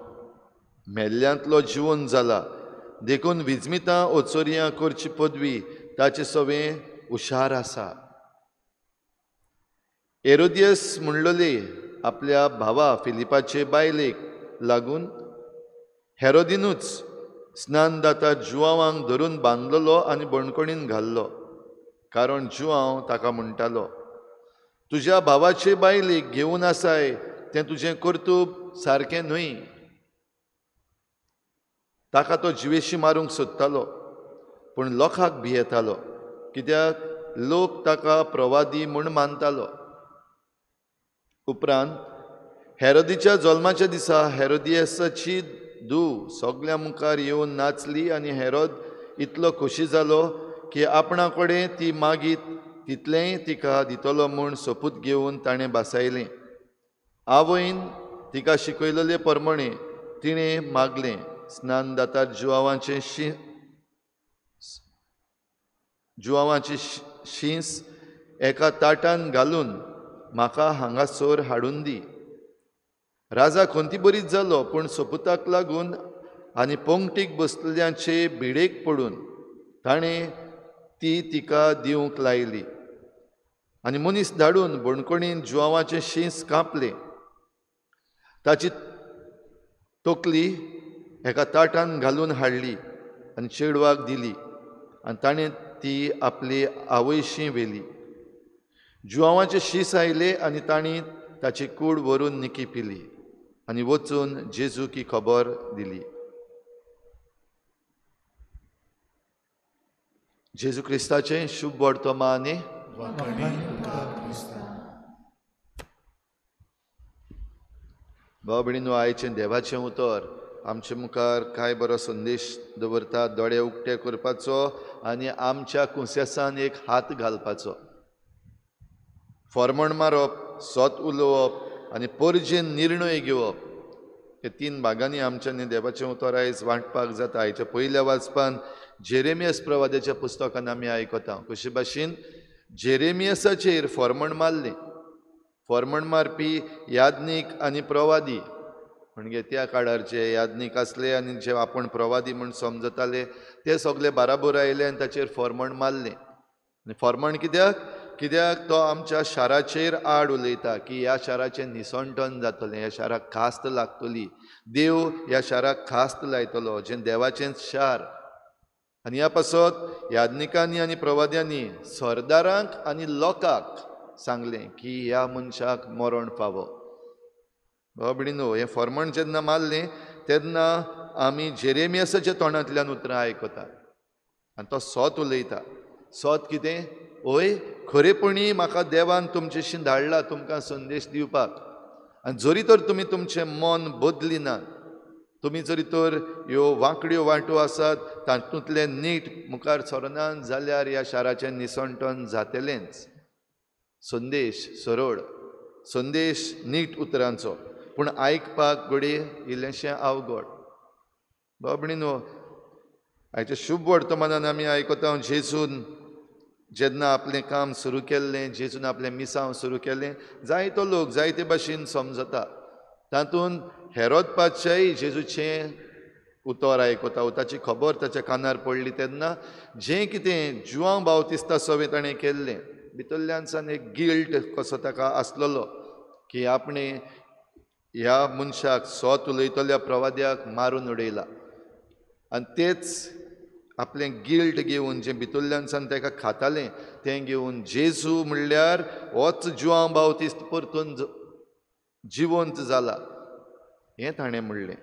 मेल्ल्यांतलो जिवन जाला, देखून विजमितां ओचोरयां करची पदवी ताचे सवें हुशार आसा. हेरोदियस म्हणलोले आपल्या भावा फिलिपाचे बायलेक लागून हेरोदिनूच स्नानदाता जुवांवांक धरून बांदलेलो आनी बणकणीन घाल्लो, कारण जुवांव ताका म्हणटालो, तुज्या भावाचे बायलेक घेवन आसाय तें तुजें कर्तूब सारकें न्हय. ताका तो जिवेशी मारूंक सोदतालो, पूण लोकांक भियेतालो, कित्याक लोक ताका प्रवादी म्हूण मानतालो. उपरांत हेरोदीच्या जल्माच्या दिसा हेरोदियसाची धूव सगळ्या मुखार येवन नाचली आनी हेरोद इतलो खोशी जालो की आपणा कडेन ती मागीत तितलेंय तिका दितलो म्हूण सोपूत घेवन ताणें भासायलें. आवयन तिका शिकयलेले प्रमाणे तिणें मागलें, स्नान दाता जुवांवाची शींस एका ताटान घालून म्हाका हांगासर हाडून दी. राजा खंती बरीच जालो, पूण सोपुताक लागून आनी पंगटीक बसलेल्यांचे भिडेक पडून ताणें ती तिका दिवंक लायली. आनी मनीस धाडून बणकणीन जुवांवाचें शींस कापलें, ताची तकली एका ताटान घालून हाडली आनी चेडवाक दिली आनी ताणें ती आपली आवयशी व्हेली. जुवांवाचें शीस आयलें आनी तांणी ताची कूड व्हरून निकी पिली आनी वचून जेजूक ही खबर दिली. जेजू क्रिस्ताचें शुभ वर्तमाने. भाव भयणीनो, आयचें देवाचें उतर आमचे मुखार कांय बरो संदेश दवरता, दोळे उक्ते करपाचो आनी आमच्या कुंसेसान एक हात घालपाचो. फॉर्मण मारप, सत उलोवप आनी परजेन निर्णय घेवप हे तीन भागांनी आमच्यांनी देवाचें उतर आयज वांटपाक जाता. आयच्या पयल्या वाचपान जेरेमियस प्रवाद्याच्या पुस्तकान आमी आयकता कशे भाशेन जेरेमियसाचेर फॉर्मण मारलें. फॉर्मण मारपी याज्ञीक आनी प्रवादी, म्हणजे त्या काळार जे याज्ञीक आसले आनी जे आपूण प्रवादी म्हूण समजताले ते सगळे बाराबोर आयले आनी ताचेर फॉर्मण मारलें. आनी फॉर्मण कित्याक? कित्याक तो आमच्या शाराचेर आड उलयता की ह्या शाराचें निसणटन जातलें, ह्या शाराक खास्त लागतली, देव ह्या शाराक खास्त लायतलो, जें देवाचेंच शार. आनी ह्या पासत याज्ञिकांनी आनी प्रवाद्यांनी सरदारांक आनी लोकांक सांगलें की ह्या मनशाक मरण फावो. भाव भयणीनो, हें फॉर्मण जेन्ना मारलें तेन्ना आमी जेरेमियसाच्या तोंडांतल्यान उतरां आयकता आनी तो सत उलयता. सत कितें? ओय खरेपणी म्हाका देवान तुमचेशी धाडला तुमकां संदेश दिवपाक. आनी जरी तर तुमी तुमचें मन बदली ना, तुमी जरी तर ह्यो वांकड्यो वांटो आसात तातूंतलें नीट मुखार सरना जाल्यार ह्या शाराचें निसणटन जातलेंच. संदेश सरळ, संदेश नीट उतरांचो, पूण आयकपाक घडये इल्लेंशें अवघड. भाव भयणीनो, आयच्या शुभ वर्तमानान आमी आयकता जेजून जेन्ना आपलें काम सुरू केल्लें, जेजून आपलें मिसांव सुरू केलें, जायतो लोक जायते भाशेन समजता. तातूंत हेरोद पातशाही जेजूचें उतर आयकता, ताची खबर ताच्या कानार पडली तेन्ना जें कितें जुवांव बावतिस्ता सवें ताणें केल्लें, भितरल्यान सान एक गिल्ट कसो ताका आसलेलो की आपणें ह्या मनशाक सत उलयतल्या प्रवाद्याक मारून उडयला. आनी तेच आपलें गिल्ट घेवन जें भितरल्यान सान ताका खातालें तें घेवन जेजू म्हणल्यार होच जुवांव बावतिस्त परतून जिवंत जाला हें ताणें म्हणलें.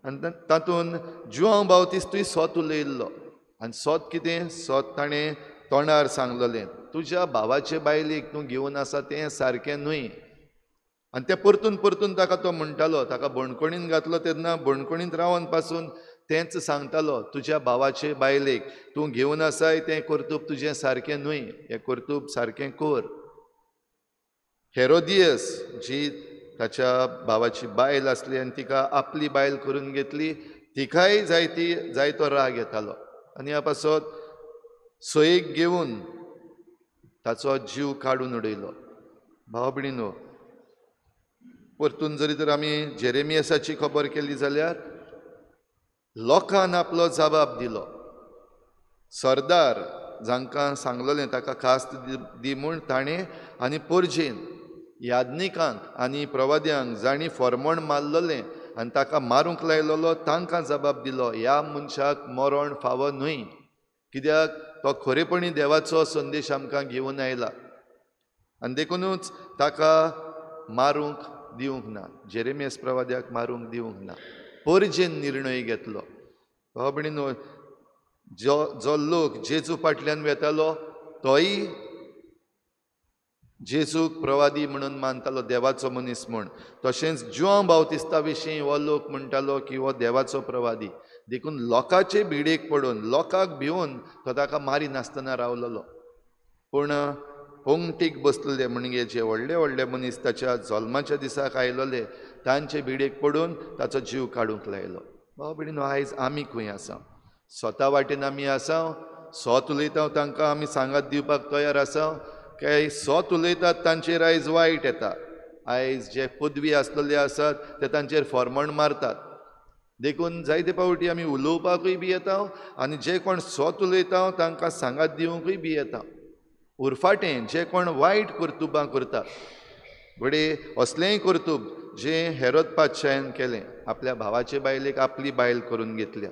आनी तातूंत जुवांव बावतिस्तूय सत उलयल्लो. आनी सत कितें? सत ताणें तोंडार सांगलेलें, तुज्या भावाचे बायलेक तूं घेवन आसा तें सारकें न्हय. आनी तें परतून परतून ताका तो म्हणटालो. ताका बणकणीन घातलो तेन्ना बणकणींत रावन पासून तेंच सांगतालो, तुज्या भावाचे बायलेक तूं घेवन आसाय तें कर्तूब तुजें सारकें न्हय, हें कर्तूब सारकें कर. हेरोदियस जी ताच्या भावाची बायल आसली आनी तिका आपली बायल करून घेतली, तिकाय जायतो राग येतालो. आनी ह्या पासत सोयेक घेवन ताचो जीव काडून उडयलो. भाव भयणीनो, परतून जरी तर आमी जेरेमियसाची खबर केली जाल्यार लोकान आपलो जबाब दिलो. सरदार जांकां सांगलेलें ताका खास्त दी म्हूण ताणें आनी परजेन याज्ञिकांक आनी प्रवाद्यांक जांणी फॉर्मण मारलेलें आनी ताका मारूंक लायलेलो तांकां जबाब दिलो, ह्या मनशाक मरण फावो न्हय, कित्याक तो खरेपणी देवाचो संदेश आमकां घेवन आयला आनी देखुनूच ताका मारूंक दिवंक ना, जेरेमियस प्रवाद्याक मारूंक दिवंक ना. परजेन निर्णय घेतलो. भाव भयणीनो, जो जो लोक जेजू फाटल्यान वेतालो तोय जेजूक प्रवादी म्हणून मानतालो, देवाचो मनीस म्हूण। तशेंच जुआंव बाप्तिस्ता विशीं हो लोक म्हणटालो की हो देवाचो प्रवादी। देखून लोकांचे भिडेक पडून, लोकांक भिवन तो ताका मारिनासतना रावलेलो। पूण पंगतीक बसलेले म्हणजे जे व्हडले व्हडले मनीस ताच्या जल्माच्या दिसाक आयलेले तांचे भिडेक पडून ताचो जीव काडूंक लायलो। भाव भयणीनो, आयज आमी खंय आसा? स्वता वाटेन आमी आसा, स्वत उलयता तांकां आमी सांगात दिवपाक तयार आसा काय स्वत उलयतात तांचेर आयज वायट येता। आयज जे पदवी आसलेले आसात ते तांचेर फॉर्मण मारतात। देखून जायते फावटी आमी उलोवपाकूय बी येता आनी जे कोण स्वत उलयता तांकां सांगात दिवंकूय बी येता। उरफाटें जे कोण वायट कर्तुबां करतात, घडये असलेंय कर्तूब जें हेरोद पातशायन केलें, आपल्या भावाचे बायलेक आपली बायल करून घेतल्या।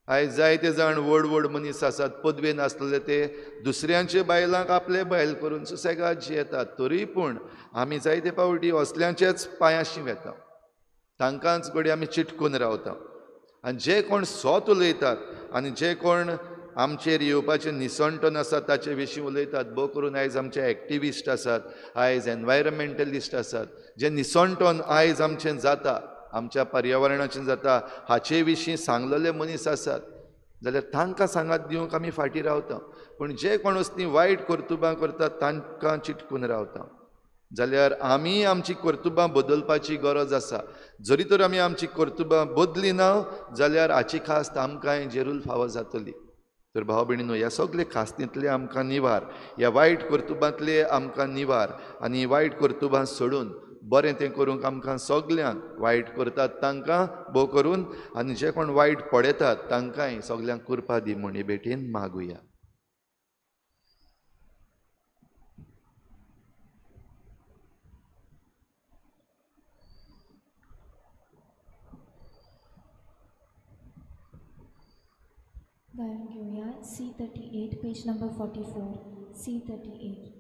आयज जायते जाण व्हड व्हड मनीस आसात, पदवेन आसलेले ते दुसऱ्यांचे बायलांक आपले बायल करून सुसेगाद जियेतात। तरी पूण आमी जायते फावटी असल्यांचेच पांयाशी वेता, तांकांच घडये आमी चिटकून रावता। आनी जे कोण स्वत उलयतात आनी जे कोण आमचेर येवपाचें निसणटन आसा ताचे विशीं उलयतात, भोव करून आयज आमचे एक्टिविस्ट आसात, आयज एनवायरमेंटलिस्ट आसात, जे निसणटन आयज आमचें जाता, आमच्या पर्यावरणाचें जाता हाचे विशीं सांगलेले मनीस आसात जाल्यार तांकां सांगात दिवंक आमी फाटीं रावता। पूण जे कोण असलीं वायट कर्तुबां करतात तांकां चिटकून रावता। जाल्यार आमी आमची कर्तुबां बदलपाची गरज आसा। जरी तर आमी आमची कर्तुबां बदली ना जाल्यार हाची खास्त आमकांय जेरूल फावो जातली। तर भाव भयणीनो, ह्या सगळे खास्तींतले आमकां निवार, ह्या वायट कर्तुबांतले आमकां निवार आनी वायट कर्तुबां सोडून बरें तें करूंक आमकां सगल्यांक, वायट करतात तांकां भोव करून आनी जे कोण वायट पळयतात तांकांय सगल्यांक कृपा दी म्हूण हे भेटेन मागुया। गायन घेऊया C38 page number 44 C38।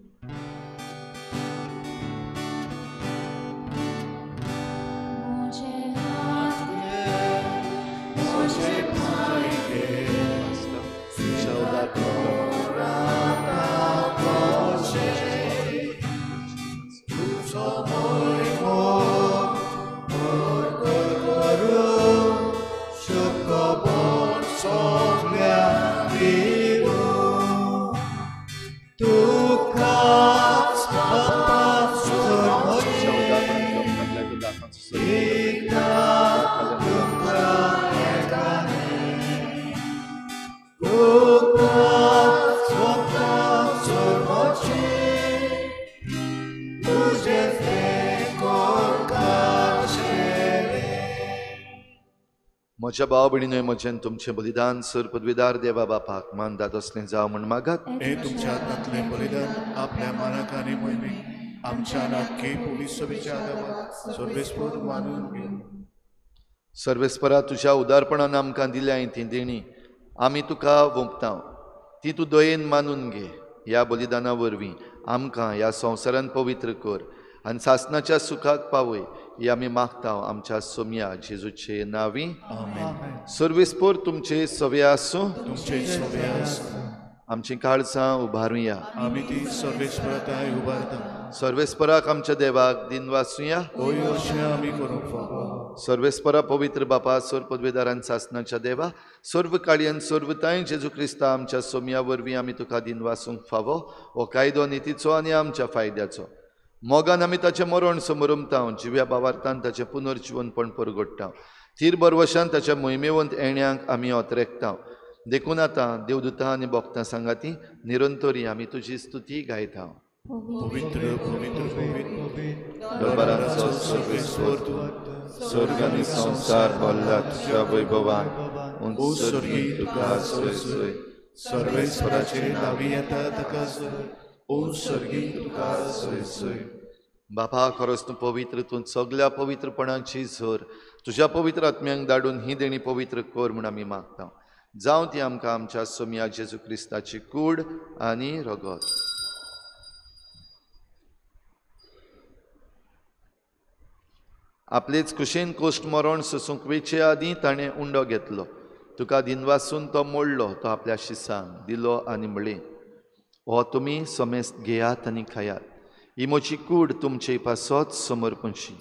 म्हज्या भाव भयणीनो, म्हजें तुमचें बलिदान सर पदवीदार देवा बापाक मानतात असलें जावं म्हूण मागात। हे तुमच्या हातांतलें बलिदान आपल्या मानाक आनी मोहिमेक आमच्या नाके पुलीस सभेच्या आदारान सर्वेस्पर मानून घेवं। सर्वेस्परा, तुज्या उदारपणान आमकां दिल्या ती देणी आमी तुका वोंपता, ती तूं दयेन मानून घे। ह्या बलिदाना वरवीं आमकां ह्या संवसारान पवित्र कर आनी सासणाच्या सुखाक पावय, ही आमी मागता आमच्या सोम्या जेजूचे नांवी। आमेन। सर्वेस्पर तुमचे सवे आसूं, तुमचे सवे आसूं। आमची काळजां उबारुया, आमी ती सर्वेस्पराक उबारता। सर्वेस्पराक आमच्या देवाक दिनवासुया, होय अशें आमी करूंक फावो। सर्वेस्परा पवित्र बापा, सर्व पदवेदारान सासणाच्या देवा, सर्व काळयान सर्वताय जेजू क्रिस्ता आमच्या सोम्या वरवीं आमी तुका दिनवासूंक फावो। हो कायदो नितीचो आनी आमच्या फायद्याचो। मोगान आमी ताचें मरण समरमता, जिव्या बावार्थान ताचें पुनर्जिवनपण परगडटा, थीर बरवशान ताच्या मोहिमेवंत येण्यांक आमी अत्रेकता। देखून आतां देवदूतां आनी भक्तां सांगाती निरंतरी आमी तुजी स्तुती गायता। पवित्र पवित्र पवित्र दरबाराचो सर्वेस्पर तूं, स्वर्ग आनी संवसार भरला तुज्या वैभवान। ओ स्वर्गी तुका सोय सोय, सर्वेस्पराचे नांवी येता ताका सोय, ओ स्वर्गी तुका सोय सोय। बापा, खरोच तूं पवित्र, तूं सगल्या पवित्रपणाची झर, तुज्या पवित्र आत्म्यांक धाडून ही देणी पवित्र कर म्हूण आमी मागता। जावं ती आमकां आमच्या सोम्या जेजू क्रिस्ताची कूड आनी रगत। आपलेच कुशीन कोश्ट मरण सोसूंक वेचे आदीं ताणें उंडो घेतलो। तुका दिनवासून तो मोडलो, तो आपल्या शिसांक दिलो आनी म्हणलें, हो तुमी समेस्त घेयात आनी खायात, ही म्हजी कूड तुमचे पासत समर्पणशी.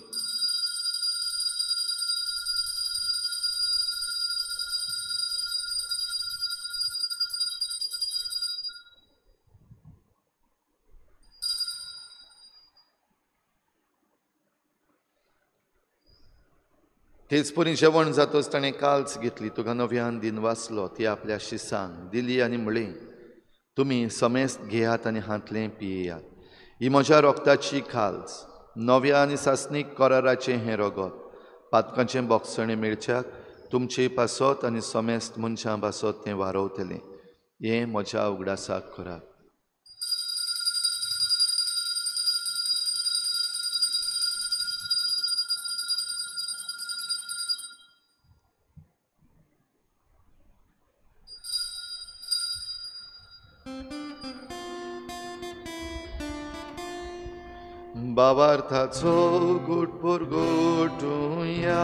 तेच परी जेवण जातच ताणें काल्स घेतली, तुका नव्यान दिनवासलो, ती आपल्या शिसांक दिली आनी म्हणलें, तुमी समेस्त घेयात आनी हांतलें पियेयात, ही म्हज्या रोगताची खाल्स, नव्या आनी सासणीक कराराचें हें रोगत, पातकांचें बोगसणें मेळच्याक तुमचे पासत आनी समेस्त मनशां पासत तें वारोवतलें. हें म्हज्या उगडासाक करात. बाबार्थाचो गुटपूर गोटुया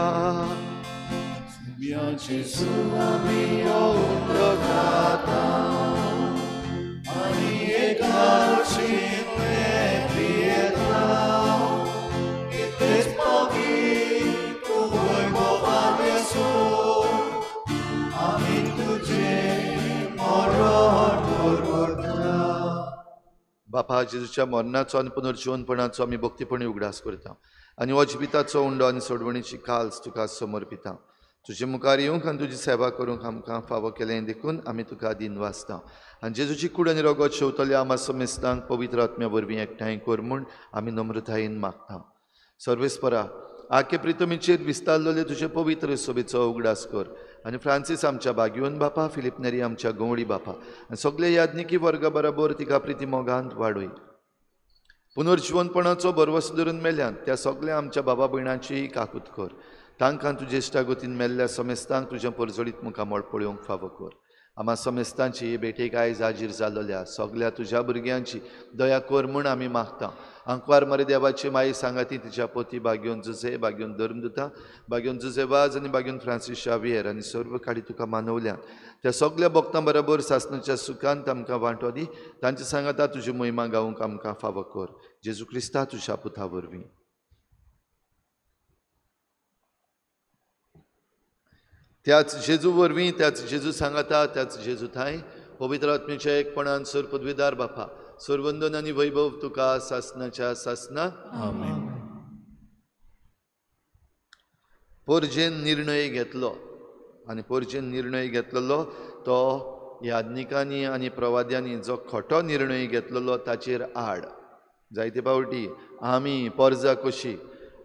बापा जेजूच्या मरणाचो आनी पुनर्जिवनपणाचो आमी भक्तीपणी उगडास करता आनी हो जिविताचो उंडो आनी सोडवणीची काल्स तुका समर्पिता. तुजे मुखार येवंक आनी तुजी सेवा करूंक आमकां फावो केलें देखून आमी तुका दिनवासता आनी जेजूची कूड आनी रोगत शेवतल्या आमा समेस्तांक पवित्र आत्म्या वरवीं एकठांय कर म्हूण आमी नम्रतायेन मागता. सर्वेस्परा आखे प्रितमीचेर विस्तारलेले तुजे पवित्र सोबेचो उगडास कर आनी फ्रांसीस आमच्या बागयोन बापा, फिलीप नेरी आमच्या गंवडी बापा आनी सगळे याज्ञिकी वर्गा बराबर तिका प्रिती मोगांत वाडय. पुनर्जिवनपणाचो भरवसो धरून मेल्यान त्या सगळ्या आमच्या बाबा भयणांचीय काकूत कर. तांकां तुजे इश्टागतीन मेल्ल्या समेस्तांक तुजें परजळीत मुखामळ पळोवंक फावो कर. आमा समेस्तांची ही भेटेक आयज हाजीर जाल्ल्या सगळ्या तुज्या भुरग्यांची दया कर म्हूण आमी मागता. आंकवार मरे देवाची माई सांगाती तिच्या पोती बागयोन जुजे, बागयोन धर्मदुता, बागयोन जुजे वाज आनी बागयोन फ्रांसीस शावियर आनी सर्व काडी तुका मानवल्यान त्या सगळ्या भक्तां बरोबर सासणाच्या सुखांत आमकां वांटो दी. तांचे सांगाता तुजी महिमा गावंक आमकां फावो कर. जेजू क्रिस्ता तुज्या पुता वरवीं. त्याच जेजू वरवीं, त्याच जेजू सांगाता, त्याच जेजू थांय पवित्र आत्म्याच्या एकपणान सर पदवीदार बापा, सरवंदन आनी वैभव तुका सासनाच्या सासना. आमेन. पोरजेन निर्णय घेतलो आनी पोरजेन निर्णय घेतलेलो तो याज्ञिकांनी आनी प्रवाद्यांनी जो खोटो निर्णय घेतलेलो ताचेर आड. जायते फावटी आमी पोरजा कशी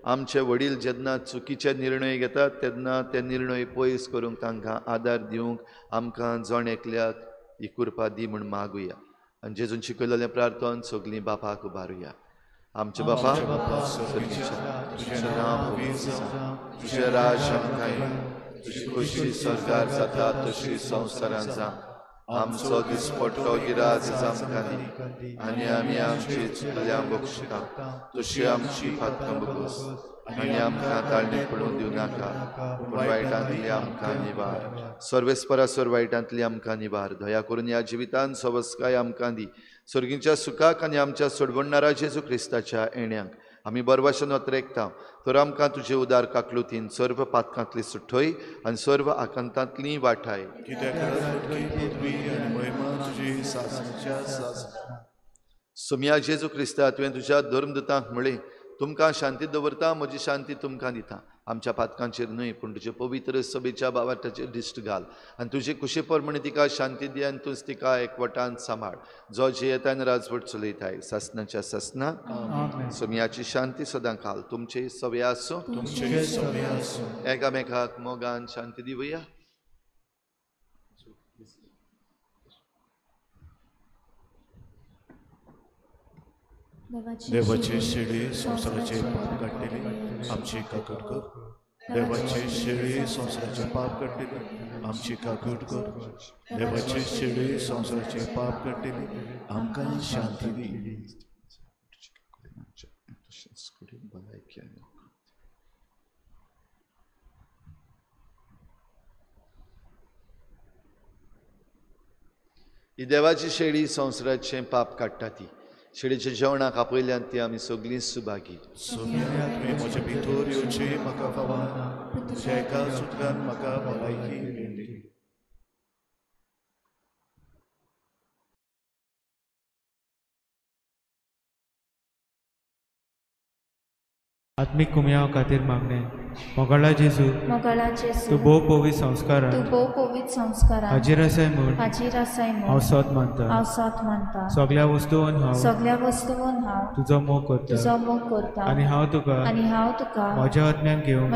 आमचे वडील जेन्ना चुकीचे निर्णय घेतात तेन्ना ते निर्णय पयस करूंक तांकां आदार दिवंक आमकां जण एकल्याक ही कृपा दी म्हूण मागुया आनी जेजून शिकयलेलें प्रार्थन सगळीं बापाक उबारुया. आमचे बापा तुजें नांव पवित्र जावं, तुजें राज्य आमकां येवं, तुजी खोशी स्वर्गार जाता तशी संवसारांत जावं. आमचो दिसपट्टो गिराज आमकां दी आनी आमी आमची चुकल्या बक्षिता तशी आमची पातकां बगोस आनी आमकां ताळणी पडून दिवं नाका पूण वायटांतली आमकां निवार. सर्वेस्परा सर वायटांतली आमकां निवार. दया करून ह्या जिवितान सवस्काय आमकां दी. सर्गीच्या सुखाक आनी आमच्या सोडवणणारा जेजू क्रिस्ताच्या येण्याक आमी बरवाशन अत्रेकता तर आमकां तुजे उदार काकलुतीन सर्व पातकांतली सुठय आनी सर्व आकांतांतली वाठाय. सोमया जेजू क्रिस्ता तुवें तुज्या धर्मदुतांक म्हळें, तुमकां शांती दवरता, म्हजी शांती तुमकां दिता. आमच्या पातकांचेर न्हय पूण तुजे पवित्र सभेच्या बावाटाचेर दिश्ट घाल आनी तुजे कुशे प्रमाणे तिका शांती दी आनी तूंच तिका एकवटान सांबाळ, जो जियेता आनी राजवट चलयताय सासनाच्या सासना. सोमयाची शांती सदां काल तुमचे सवे आसूं. एकामेकाक मोगान शांती दिवया. देवाचे शेळी संवसाराचे पाप काडटली आमची काकूट कर. देवाचे शेळी संवसाराचे पाप काडटली आमची काकूट कर. देवाचे शेळी संवसाराचे पाप काडटली आमकां शांती दी. ही देवाची शेळी संवसाराचें पाप काडटा ती शेळीच्या जेवणाक आपयल्यान ती आमी सगळीं सुभागी. सोम्या तुवें म्हजे भितर येवचें म्हाका फावना, तुज्या एका सुत्रान म्हाका भलायकी मेळ्ळी. आत्मीक कुमयाव खातीर मागणें. मोगाळा जेजू, तूं भोव पवित्र संस्कारान हाजीर आसाय म्हूण हांव सोत मानता. सगळ्या वस्तून हांव तुजो मोग करता आनी हांव तुका म्हज्या आत्म्यांत घेवंक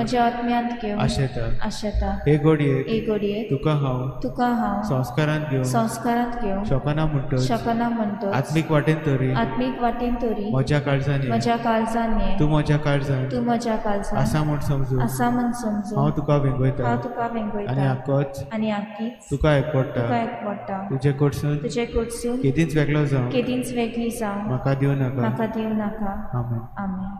आशेता. हे घडयेक तुका हांव संस्कारांत घेवंक शकना म्हणटच आत्मीक वाटेन तरी म्हज्या काळजान ये, तूं म्हज्या काळजान आसा म्हूण समजू हांव तुका वेंगयता आनी आक्कोच तुका एकवटा. तुजे कडसून केदींच वेगळो जावं म्हाका दिवं नाका. आमेन. आमेन.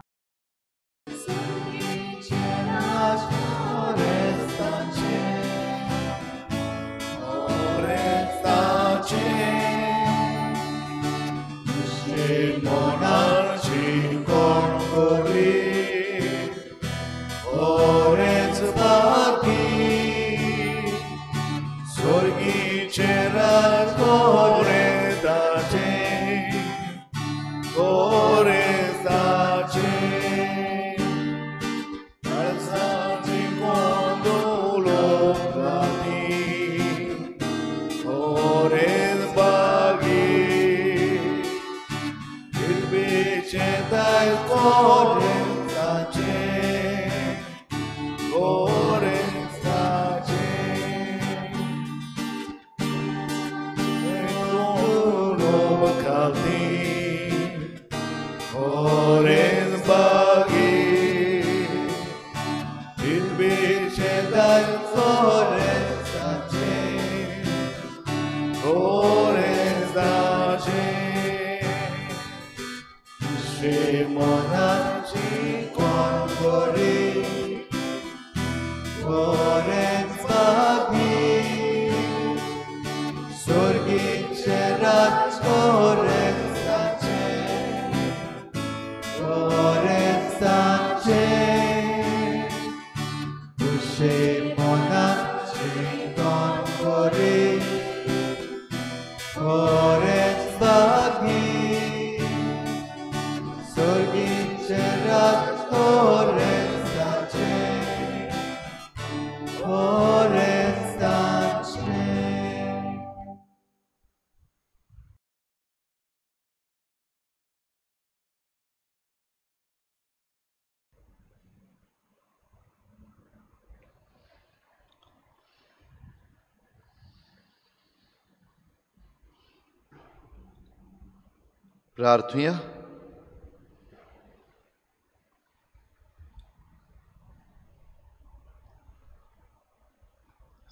प्रार्थुया.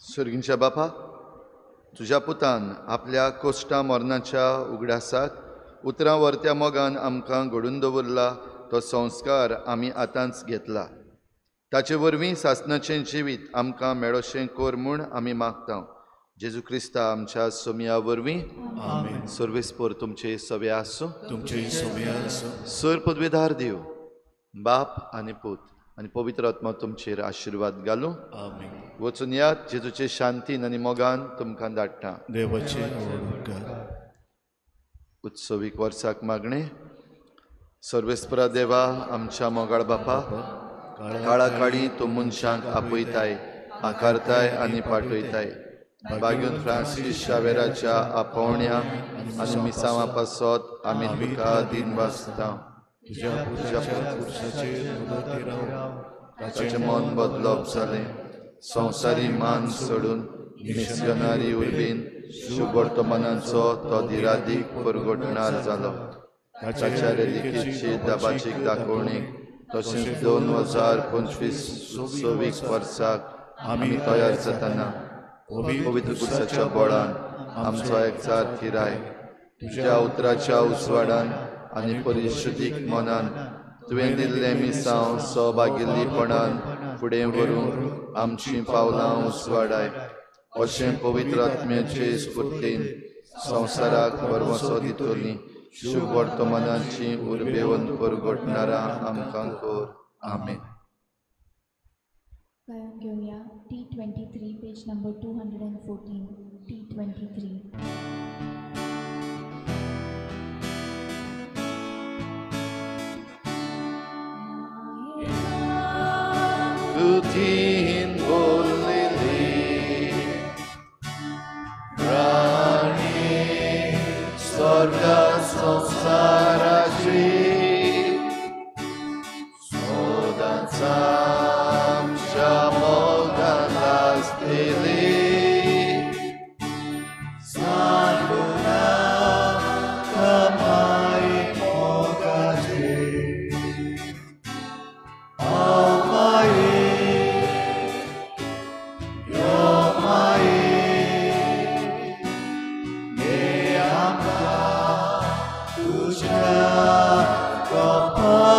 सर्गींच्या बापा, तुज्या पुतान आपल्या कोश्टा मरणाच्या उगडासाक उतरां वर्त्या मोगान आमकां घडून दवरला तो संस्कार आमी आतांच घेतला. ताचे वरवीं सासणाचें जिवीत आमकां मेळोशें कर म्हूण आमी मागता. जेजू क्रिस्ता आमच्या सोमया वरवीं. आमेन. सर्वेस्पर तुमचे सवे आसूं, तुमचे सवे आसूं. सर पदवेदार देव बाप आनी पूत आनी पवित्र आत्मा तुमचेर आशिर्वाद घालूं. आमेन. वचून यात, जेजूचे शांतीन आनी मोगान तुमकां धाडटा. देवाचे उपकार. उत्सवीक वर्साक मागणें. सर्वेस्परा देवा, आमच्या मोगाळ बापा, काळा काळी तूं मनशांक आपयताय, आकारताय आनी पाठयताय. बागून फ्रांसीस शावेराच्या आपोवण्या आनी मिसांवा पासत आमी तुका दिन वाचता. ताचें मन बदलप जालें, संवसारी मान सोडून मिशनरी उर्बेन शुभवर्तमानाचो तो दिरादीक परगटणार जालो. ताच्या रेलिकेची दबाचीक दाखोवणेक तशेंच 2025 सवीक वर्साक आमी तयार जातना पवित्र कुर्साच्या बळान आमचो एकचार थिराय. तुज्या उतराच्या उजवाडान आनी परिशुद्धीक मनान तुवें दिल्लें मिसांव सहभागिल्लीपणान फुडें व्हरूंक आमचीं पावलां उजवाडाय. अशें पवित्र आत्म्याचे स्फुर्तीन संवसाराक भरवंसो दितली शुभ वर्तमानाची उर्बेवन परगटणारा आमकां कर. आमेन. गायन घेवया T23 page number 214. T23. तुथीन बोलली प्राणी स्वर्गा संसाराची सदांच आमच्या मोगान आसतली सांगूना कमाई मोगाची तुझ्या कपाळान.